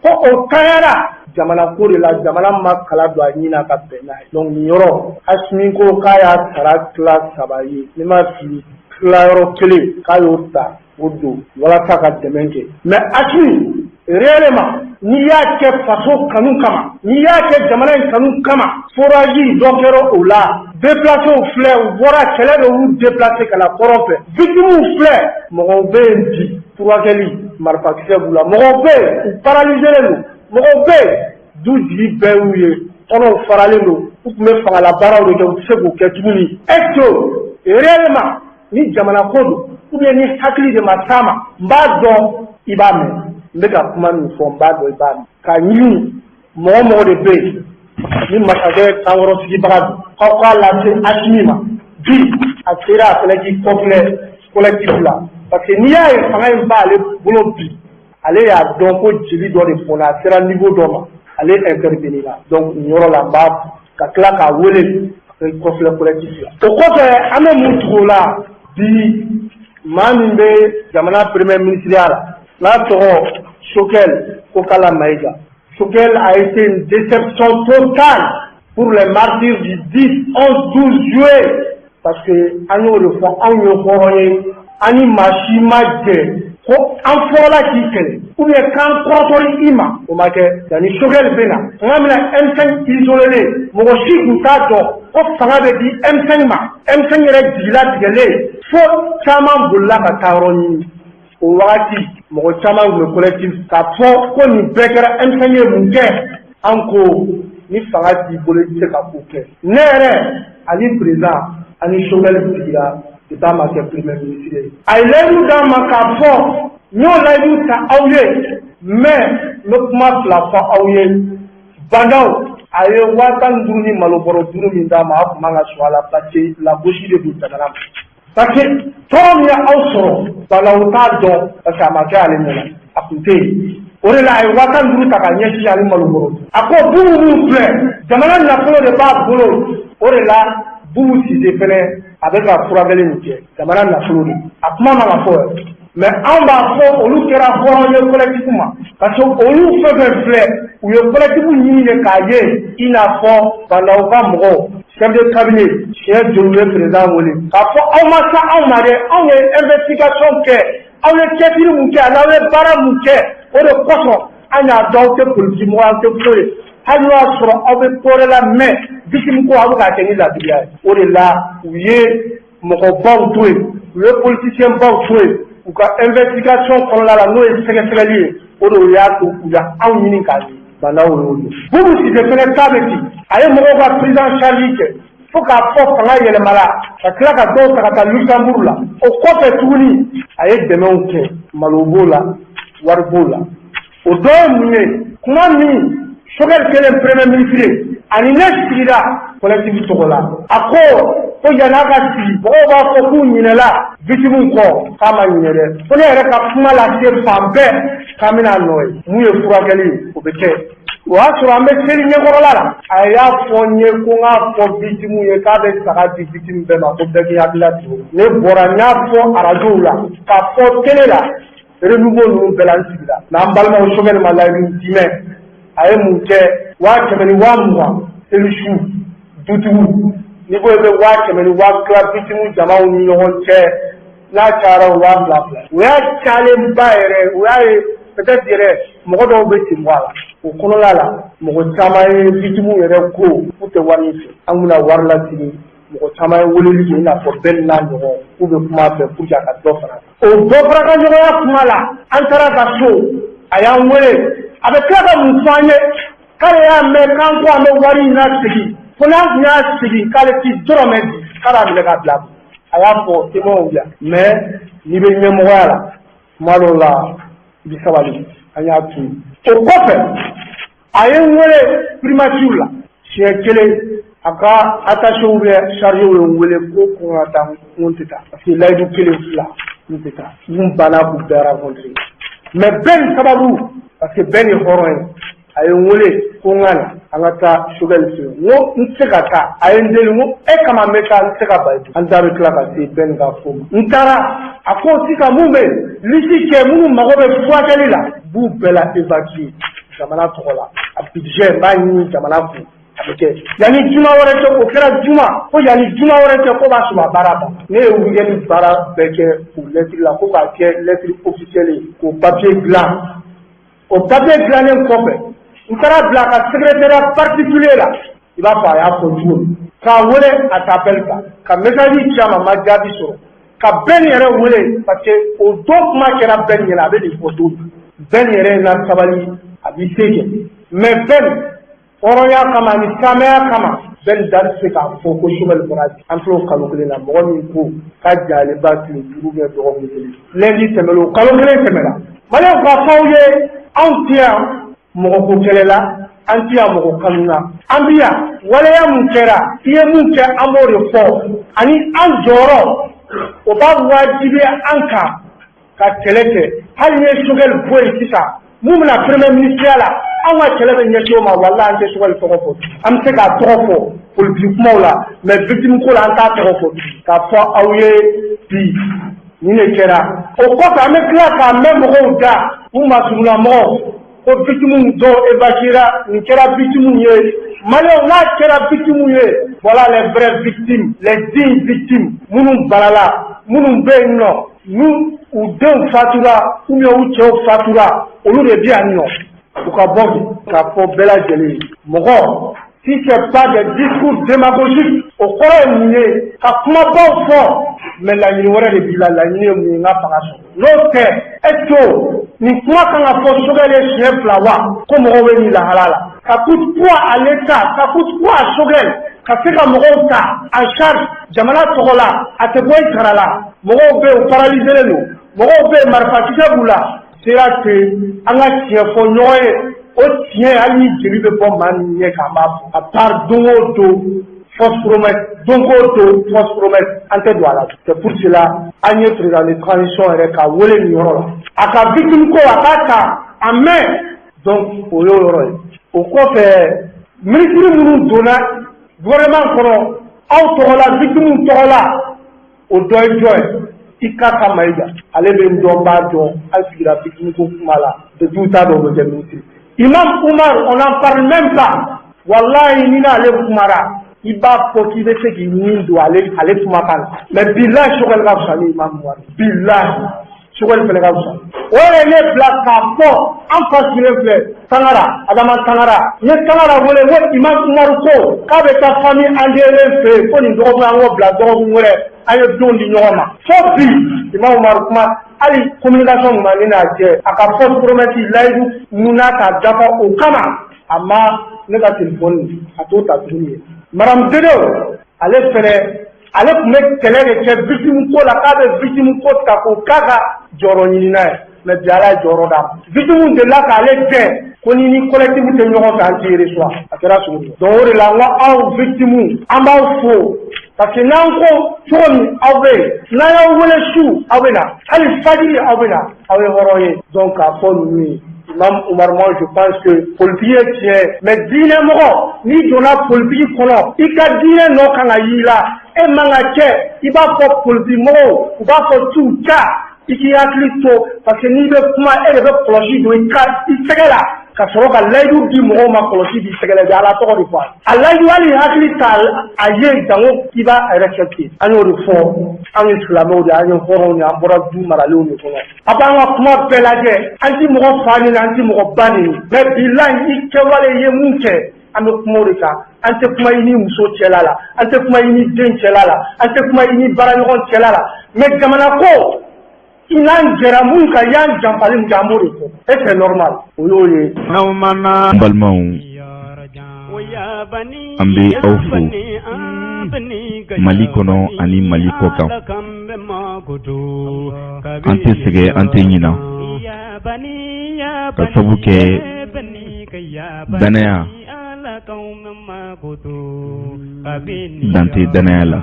ko o tanyara jamana ko de la, jamana ma kala don a ɲin na ka bɛn n'a ye. Donc nin yɔrɔ, Assimi ko k'a y'a sara tila saba ye, ni ma fili, tilayɔrɔ kelen k'a y'o ta o don walasa ka dɛmɛ kɛ. Mais Assimi, réellement, n'i y'a kɛ faso kanu kama, n'i y'a kɛ jamana in kanu kama, forage dɔ kɛra o la, déplacés filɛ, u bɔra kɛlɛ de y'u déplacé ka na kɔrɔn fɛ, victimes filɛ, mɔgɔw bɛ yen bi furakɛli marifakisɛ b'u la, mɔgɔw bɛ yen u paralysé don, mɔgɔw bɛ yen du jigi bɛɛ y'u ye, kɔnɔw faralen don, u tun bɛ fangala baaraw de kɛ, u tɛ se k'o kɛ tuguni. Est ce que réellement ni jamana ko don, ou bien ni hakili de ma s'a ma? N b'a dɔn i b'a mɛn, n bɛ ka kuma min fɔ, n b'a dɔn i b'a mɛn. K'a ɲini mɔgɔ mɔgɔ de bɛ yen ni masakɛ kankɔrɔ sigibaga don, k'aw k'a lase Assimi ma bi, a sera a fana k'i kɔfilɛ collectif la, parce que n'i y'a ye fanga in b'ale bolo bi, ale y'a dɔn ko jeli dɔ de bɔnna, a sera niveau dɔ ma, ale intervenir la. Donc nin yɔrɔ la, n b'a ka tila k'a wele a k'i kɔfilɛ collectif la. O kɔfɛ, an bɛ mun tugu o la bi? Maa min bɛ jamana premier ministre ya la, n'a tɔgɔ Choguel Kokalla Maïga, Choguel a été une déception totale pour les martyrs du 10, 11, 12 juillet. Parce que an y'o de fɔ, anw ye hɔrɔn ye, an ni maa si ma jɛ ko an fɔlɔla k'i kɛlɛ ou bien k'an kɔrɔtɔri i ma, o ma kɛ. Yanni Choguel bɛ na, fanga bɛna M5 isolé, mɔgɔ si tun t'a dɔn ko fanga bɛ di M5 ma. M5 yɛrɛ jigilatigɛlen fo caman bolila ka taa yɔrɔ ɲini. O wagati, mɔgɔ caman tun bɛ collectif k'a fɔ ko nin bɛɛ kɛra, M5 ye mun kɛ? An ko ni fanga t'i bolo, i tɛ se ka ko kɛ. Ne yɛrɛ ani président ani Choguel sigira depuis a ma kɛ premier ministre ye. A ye layidu d'an ma k'a fɔ, n y'o layidu ta aw ye, mais n bɛ kuma fila fɔ aw ye. Bah N'Daw, a ye 15 000 ni malo bɔrɔ 5 min d'a ma, a tun man ka sɔn a la, parce que lagosi de don jamana ma. Parce que tɔɔrɔ min ye aw sɔrɔ, Bah N'Daw t'a dɔn, parce que a ma kɛ ale ɲɛna, a tun tɛ yen. O de la a ye 15 000 ta ka ɲɛsin ani malo bɔrɔ. A ko Boubou min filɛ, jamana nafolo de b'a bolo. O de la Boubou Cissé fɛnɛ, a bɛ ka furakɛli min kɛ, jamana nafolo de. A kuma man ka fɔ yɛrɛ, mais anw b'a fɔ olu kɛra hɔrɔn ye collectif ma, parce que olu fɛn fɛn filɛ, u ye collectif ɲini de k'a ye. I n'a fɔ Bah N'Daw ka mɔgɔw, chef de cabinet, siɲɛ joli ye président wele k'a fɔ aw ma se anw ma dɛ, anw ye investigation kɛ, aw ye cɛsiri mun kɛ ani aw ye baara mun kɛ, o de kosɔn an y'a dɔn aw tɛ politique mɔgɔ, aw tɛ foyi ye. Hali n'o y'a sɔrɔ aw bɛ kɔrɛ la, mais victime ko aw bɛ k'a kɛ ni ladiriya ye. O de la u ye mɔgɔbaw to yen, u ye politicien baw to yen u ka investigation kɔnɔna la, n'o ye sɛgɛsɛgɛli ye. O de y'a to u y'anw ɲini k'a di. Bah N'Daw y'o ye. Boubou Cissé fɛnɛ ta bɛ ten. A ye mɔgɔw ka prise en charge kɛ fo k'a fɔ fanga yɛlɛmala, ka tila ka dɔw ta ka taa Luxembourg la. O kɔfɛ tuguni, a ye dɛmɛw kɛ, malo b'o la, wari b'o la. O dɔ ye mun ye? Kuma min Choguel kɛlen premier ministre ye ani ne sigira collectif tɔgɔ la, a ko ko yan'a ka sigi, mɔgɔw b'a fɔ k'u ɲinɛla victime kɔ, k'a ma ɲinɛ dɛ, ko ne yɛrɛ ka kuma lase fan bɛɛ k'an bɛna nɔ ye. Mun ye furakɛli ye, o bɛ kɛ. O y'a sɔrɔ an bɛ seli ɲɛkɔrɔla la. A y'a fɔ n ye ko n k'a fɔ victime ye k'a bɛ saga di victime bɛɛ ma, ko bɛɛ k'i hakili latigɛ. Ne bɔra, n y'a fɔ arajow la, k'a fɔ télé la, renouveau ninnu bɛɛ la, n sigira. Mais an balimaw, Choguel ma layidu dimɛ. A ye mun kɛ? 100 000 ni 20 000, seli su dutigiw, n'i ko i bɛ 100 000 ni 50 000 victime jamaw ni ɲɔgɔn cɛ, n'a cayara o 2000 2000, o y'a cayalenba yɛrɛ. O y'a ye peut-être yɛrɛ mɔgɔ dɔw bɛ sen bɔ a la. O kɔnɔna la, mɔgɔ caman ye victime yɛrɛ ko k'u tɛ wari in fɛ, an bɛna wari lasegin. Mɔgɔ caman ye weleli kɛ, i n'a fɔ bɛɛ n'a ɲɔgɔn, k'u bɛ kuma fɛ pour que a ka dɔ fara o dɔ fara ka ɲɔgɔnya kuma la. An taara ka so, a y'an wele, a bɛ tila ka mun fɔ an ye? K'ale y'a mɛn k'an ko an bɛ wari in lasegin, ko n'an tun y'a segin, k'ale ti dɔrɔmɛ di, k'a b'a minɛ ka bila. A y'a fɔ témoins yan. Mais n'i bɛ ɲɛmɔgɔya la, tuma dɔw la i bɛ sabali. An y'a to yen. O kɔfɛ, a ye n wele primature la siɲɛ kelen. A ka attaché ou bien chargé ye n wele ko ko n ka taa. N ko n tɛ taa, parce que layidu kelen fila, n tɛ taa. N banna k'u bɛɛ rencontrer. Mais bɛɛ ni sababu, parce que bɛɛ ni hɔrɔn ye. A ye n wele ko n ka na, an ka taa Choguel fɛ yen. N ko n tɛ se ka taa. A ye n deli. N ko e kama n bɛ taa, n tɛ se ka ban. An da bɛ tila ka se bɛɛ ni ka fo ma. N taara, a ko sisan mun bɛ yen, liste kɛ, minnu mago bɛ furakɛli la, b'u bɛɛ la évacuer jamana tɔgɔ la. A budget, n b'a ɲini jamana kun, a bɛ kɛ yanni juma wɛrɛ cɛ. O kɛra juma, ko yanni juma wɛrɛ cɛ, ko b'a sɔrɔ a baara ban. Ne ye weekend baara bɛɛ kɛ o lettre la, ko k'a kɛ lettre officielle ye, k'o papier dilan. O papier dilannen kɔfɛ, n taara bila a ka secrétariat particulier la. I b'a fɔ a y'a fɔ cogo min, k'a wele, a t'a appel ta, ka message ci a ma, ma jaabi sɔrɔ, ka bɛɛ yɛrɛ wele, parce que o don kuma kɛra bɛɛ ɲɛna, a bɛ nin fɔ don min. Bɛɛ yɛrɛ ye na sabali, a b'i se kɛ. Mais bɛɛ hɔrɔnya kama ani silamɛya kama, bɛɛ da tɛ se k'a fɔ ko Choguel bɔra. An filɛ o kalo kelen na, mɔgɔ min ko k'a jalenba tile 5 kɛ dɔgɔkun kelen, lundi tɛmɛna, o kalo kelen tɛmɛna. Maliyɛnw, k'a fɔ aw ye, anw tɛ yan mɔgɔ ko kɛlɛ la, an tɛ yan mɔgɔ kanu na. An bi yan, waleya mun kɛra, i ye mun kɛ, an b'o de fɔ. Ani an jɔyɔrɔ, o b'a wajibiya an kan ka kɛlɛ kɛ. Hali ni ye Choguel bɔ yen sisan, mun bɛna premier ministre la, an ka kɛlɛ bɛ ɲɛsin o ma. Walahi, an tɛ Choguel tɔgɔ fɔ. An bɛ se k'a tɔgɔ fɔ politique kumaw la, mais victime ko la, an t'a tɔgɔ fɔ. K'a fɔ aw ye bi, nin de kɛra. O kɔfɛ, an bɛ tila k'a mɛn mɔgɔw da, u masurunna mɔgɔw, ko victime dɔw évacuera, nin kɛra victime ye. Maliyɛnw, n'a kɛra victime ye, voilà les vraies victimes, les dignes victimes, minnu balala, minnu bɛ yen nɔ, n'u u denw fatura ou bien u cɛw fatura, olu de bɛ yan nɔ. U ka bɔ k'a fɔ bɛɛ lajɛlen ye. Mɔgɔ, si c'est pas des discours démagogiques, o kɔrɔ ye mun ye? Ka kumabaw fɔ, mais laɲini wɛrɛ de b'i la. Laɲini ye mun ye? N ka fanga sɔrɔ. N'o tɛ, est ce que nin kuma kan ka fɔ Choguel ye siɲɛ fila wa, ko mɔgɔw bɛ nin lahala la? Ça coûte quoi à l'État? Ça coûte quoi à Choguel ka se ka mɔgɔw ta en charge jamana tɔgɔ la? A tɛ bɔ i sara la. Mɔgɔw bɛ yen, u paralysé don. Mɔgɔw bɛ yen, marifakisɛ b'u la. Sera tɛ an ka tiɲɛ fɔ ɲɔgɔn ye. O tiɲɛ, hali ni jeli bɛ bɔ maa min ɲɛ kan, an b'a fɔ. À part don o don fausse promesse, don o don fausse promesse, an tɛ don a la. C'est pour cela an ye président de transition yɛrɛ ka wele nin yɔrɔ la, a ka victime ko a k'a ta a mɛn. Donc o y'o yɔrɔ ye. O kɔfɛ, minisiri minnu donna gouvernement kɔnɔ aw tɔgɔ la, victime tɔgɔ la, o dɔ ye jɔn ye? I ka Mayiga, ale bɛ n dɔn, b'a dɔn, an sigira victime ko kuma la depuis u t'a dɔn o bɛ kɛ minisiri. Imam Umar, on n'en parle même pas. Wallahi, ni n'ale kumara, i b'a fɔ k'i bɛ se k'i nin don ale kumakan na. Mais bilahi, Choguel ka fisa ni Imam Umar. Bilahi, Choguel fɛnɛ ka fisa. O yɛrɛ ne bila k'a fɔ an fa sigilen filɛ, Tangara, Adama Tangara. N ye Tangara wele, n ko Imam Umar ko k'a bɛ taa famille endeuillée fɛ yen, ko nin dɔgɔkun an k'o bila dɔgɔkun wɛrɛ. An ye don di ɲɔgɔn ma. Fo bi, Imam Umar kuma, hali communication mun b'a ne n'a cɛ, a ka fausse promesse, layidu mun n'a k'a dafa, o kama a ma ne ka téléphone, a t'o ta tuguni. Ye madame Dedew, ale fɛnɛ, ale tun bɛ kɛlɛ de kɛ victime ko la, k'a bɛ victime ko ta k'o k'a ka jɔyɔrɔ ɲinina ye. Mais bi, Ala ye jɔyɔrɔ d'a ma. Victime delila k'ale gɛn ko ni collectif tɛ ɲɔgɔn fɛ, an t'i reçoit. A kɛra sogo. Donc o de la, n ko aw victime, an b'aw fo, parce que n'an ko cogo min, aw bɛ yen. N'an y'aw wele su, aw bɛ na. Hali fajiri, aw bɛ na. Aw ye hɔrɔn ye. Donc k'a fɔ ninnu ye, Imam Umar, moi je pense que politique ye tiɲɛ, mais diinɛ mɔgɔ, n'i donna politique kɔnɔ, i ka diinɛ nɔ kan ka y'i la. E man ka kɛ i b'a fɔ politique mɔgɔw, u b'a fɔ t'u ca. I k'i hakili to, parce que n'i bɛ kuma, e de bɛ kɔlɔsi don i ka i sɛgɛ la ka sɔrɔ ka layidu di mɔgɔw ma. Kɔlɔsi b'i sɛgɛ la, i bɛ Ala tɔgɔ de fɔ. A layidu, hali hakili t'a a ye jango k'i b'a respecter. An y'o de fɔ. An ye silamɛw de ye, an ye hɔrɔnw de ye, an bɔra du maralenw de kɔnɔ. A b'an ka kuma bɛɛ lajɛ, an ti mɔgɔ fa ɲini, an ti mɔgɔ ba ɲini, mais bilahi, i kɛwale i ye mun kɛ, an bɛ kuma o de kan. An tɛ kuma i ni muso cɛla la, an tɛ kuma i ni den cɛla la, an tɛ kuma i ni baaraɲɔgɔn cɛla la, mais jamana ko, i n'an jɛra mun kan, i y'an janfali min kɛ, an b'o de fɔ. Et c'est normal, o y'o ye. N balimaw, an bɛ aw fo Mali kɔnɔ ani Mali kɔ kan. An tɛ sɛgɛn, an tɛ ɲina, ka sabu kɛ danaya dan tɛ danaya la.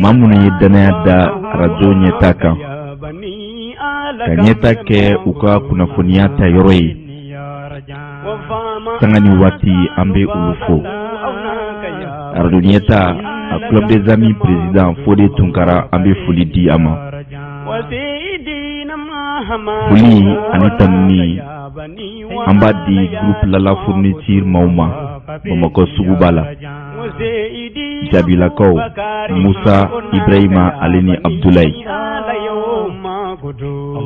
Maa minnu ye danaya da arajo ɲɛta kan ka ɲɛta kɛ u ka kunnafoniya ta yɔrɔ ye sanga ni waati, an bɛ olu fo. Arajo ɲɛta, a club des amis président Fode Tunkara, an bɛ foli di a ma. Foli ani tanuni, an b'a di groupe Lala fourniture maaw ma Bamakɔ suguba la, Jabilakaw Musa, Ibrahima, ale ni Abdulayi.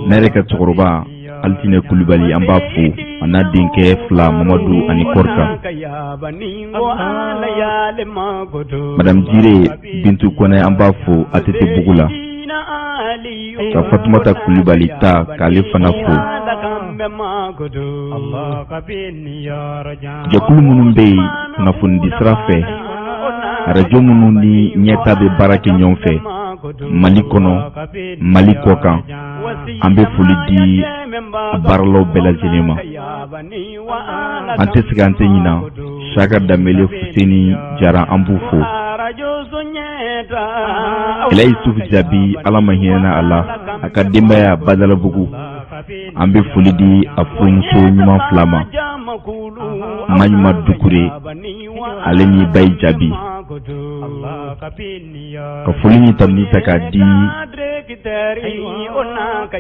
Ne yɛrɛ ka cɛkɔrɔba Alitinɛ Kulubali, an b'a fo, a n'a denkɛ fila Mamadu ani Kɔrika. Madame Jire Bintu Kɔnɛ, an b'a fo ATT bugu la. Ka Fatumata Kulubali ta k'ale fana fo. Jɛkulu minnu bɛ yen kunnafonidi sira fɛ, arajo minnu ni ɲɛta bɛ baara kɛ ɲɔgɔn fɛ Mali kɔnɔ, Mali kɔ kan, an bɛ foli di a baaralaw bɛɛ lajɛlen ma. An tɛ sɛgɛn, an tɛ ɲina. Saka Danbele, Fuseni Jara, an b'u fo. Elayi Yusufu Jabi, Ala ma hinɛna a la, a ka denbaya Badalabugu, an bɛ foli di a furumuso ɲuman fila ma, Maɲuman Dukure ale ni Bayi Jabi. Ka foli ni tanuni ta k'a di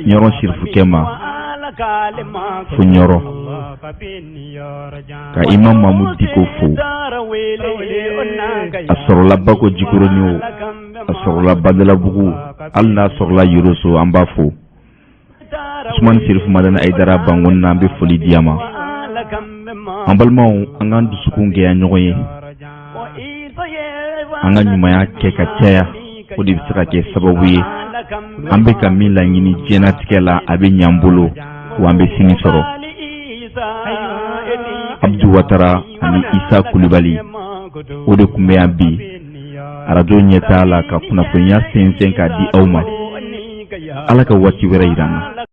Ɲɔrɔ sirifukɛ ma fo Ɲɔrɔ, ka Imam Mamudu Diko fo. A sɔrɔla Bako Jikɔrɔni o, a sɔrɔla Badalabugu, hali n'a sɔrɔla Yoroso, an b'a fo. Usumani Serifu Madani Ayidara Bangoni na, an bɛ foli di a ma. An balimaw, an k'an dusukun gɛya ɲɔgɔn ye, an ka ɲumanya kɛ ka caya. O de bɛ se ka kɛ sababu ye, an bɛ ka min laɲini diɲɛnatigɛ la, a bɛ ɲɛ an bolo, wa an bɛ sini sɔrɔ. Abdu Watara ani Isa Kulibali, o de tun bɛ yan bi arajo ɲɛtaa la ka kunnafoniya sɛnsɛn k'a di aw ma. Ala ka waati wɛrɛ yira an na.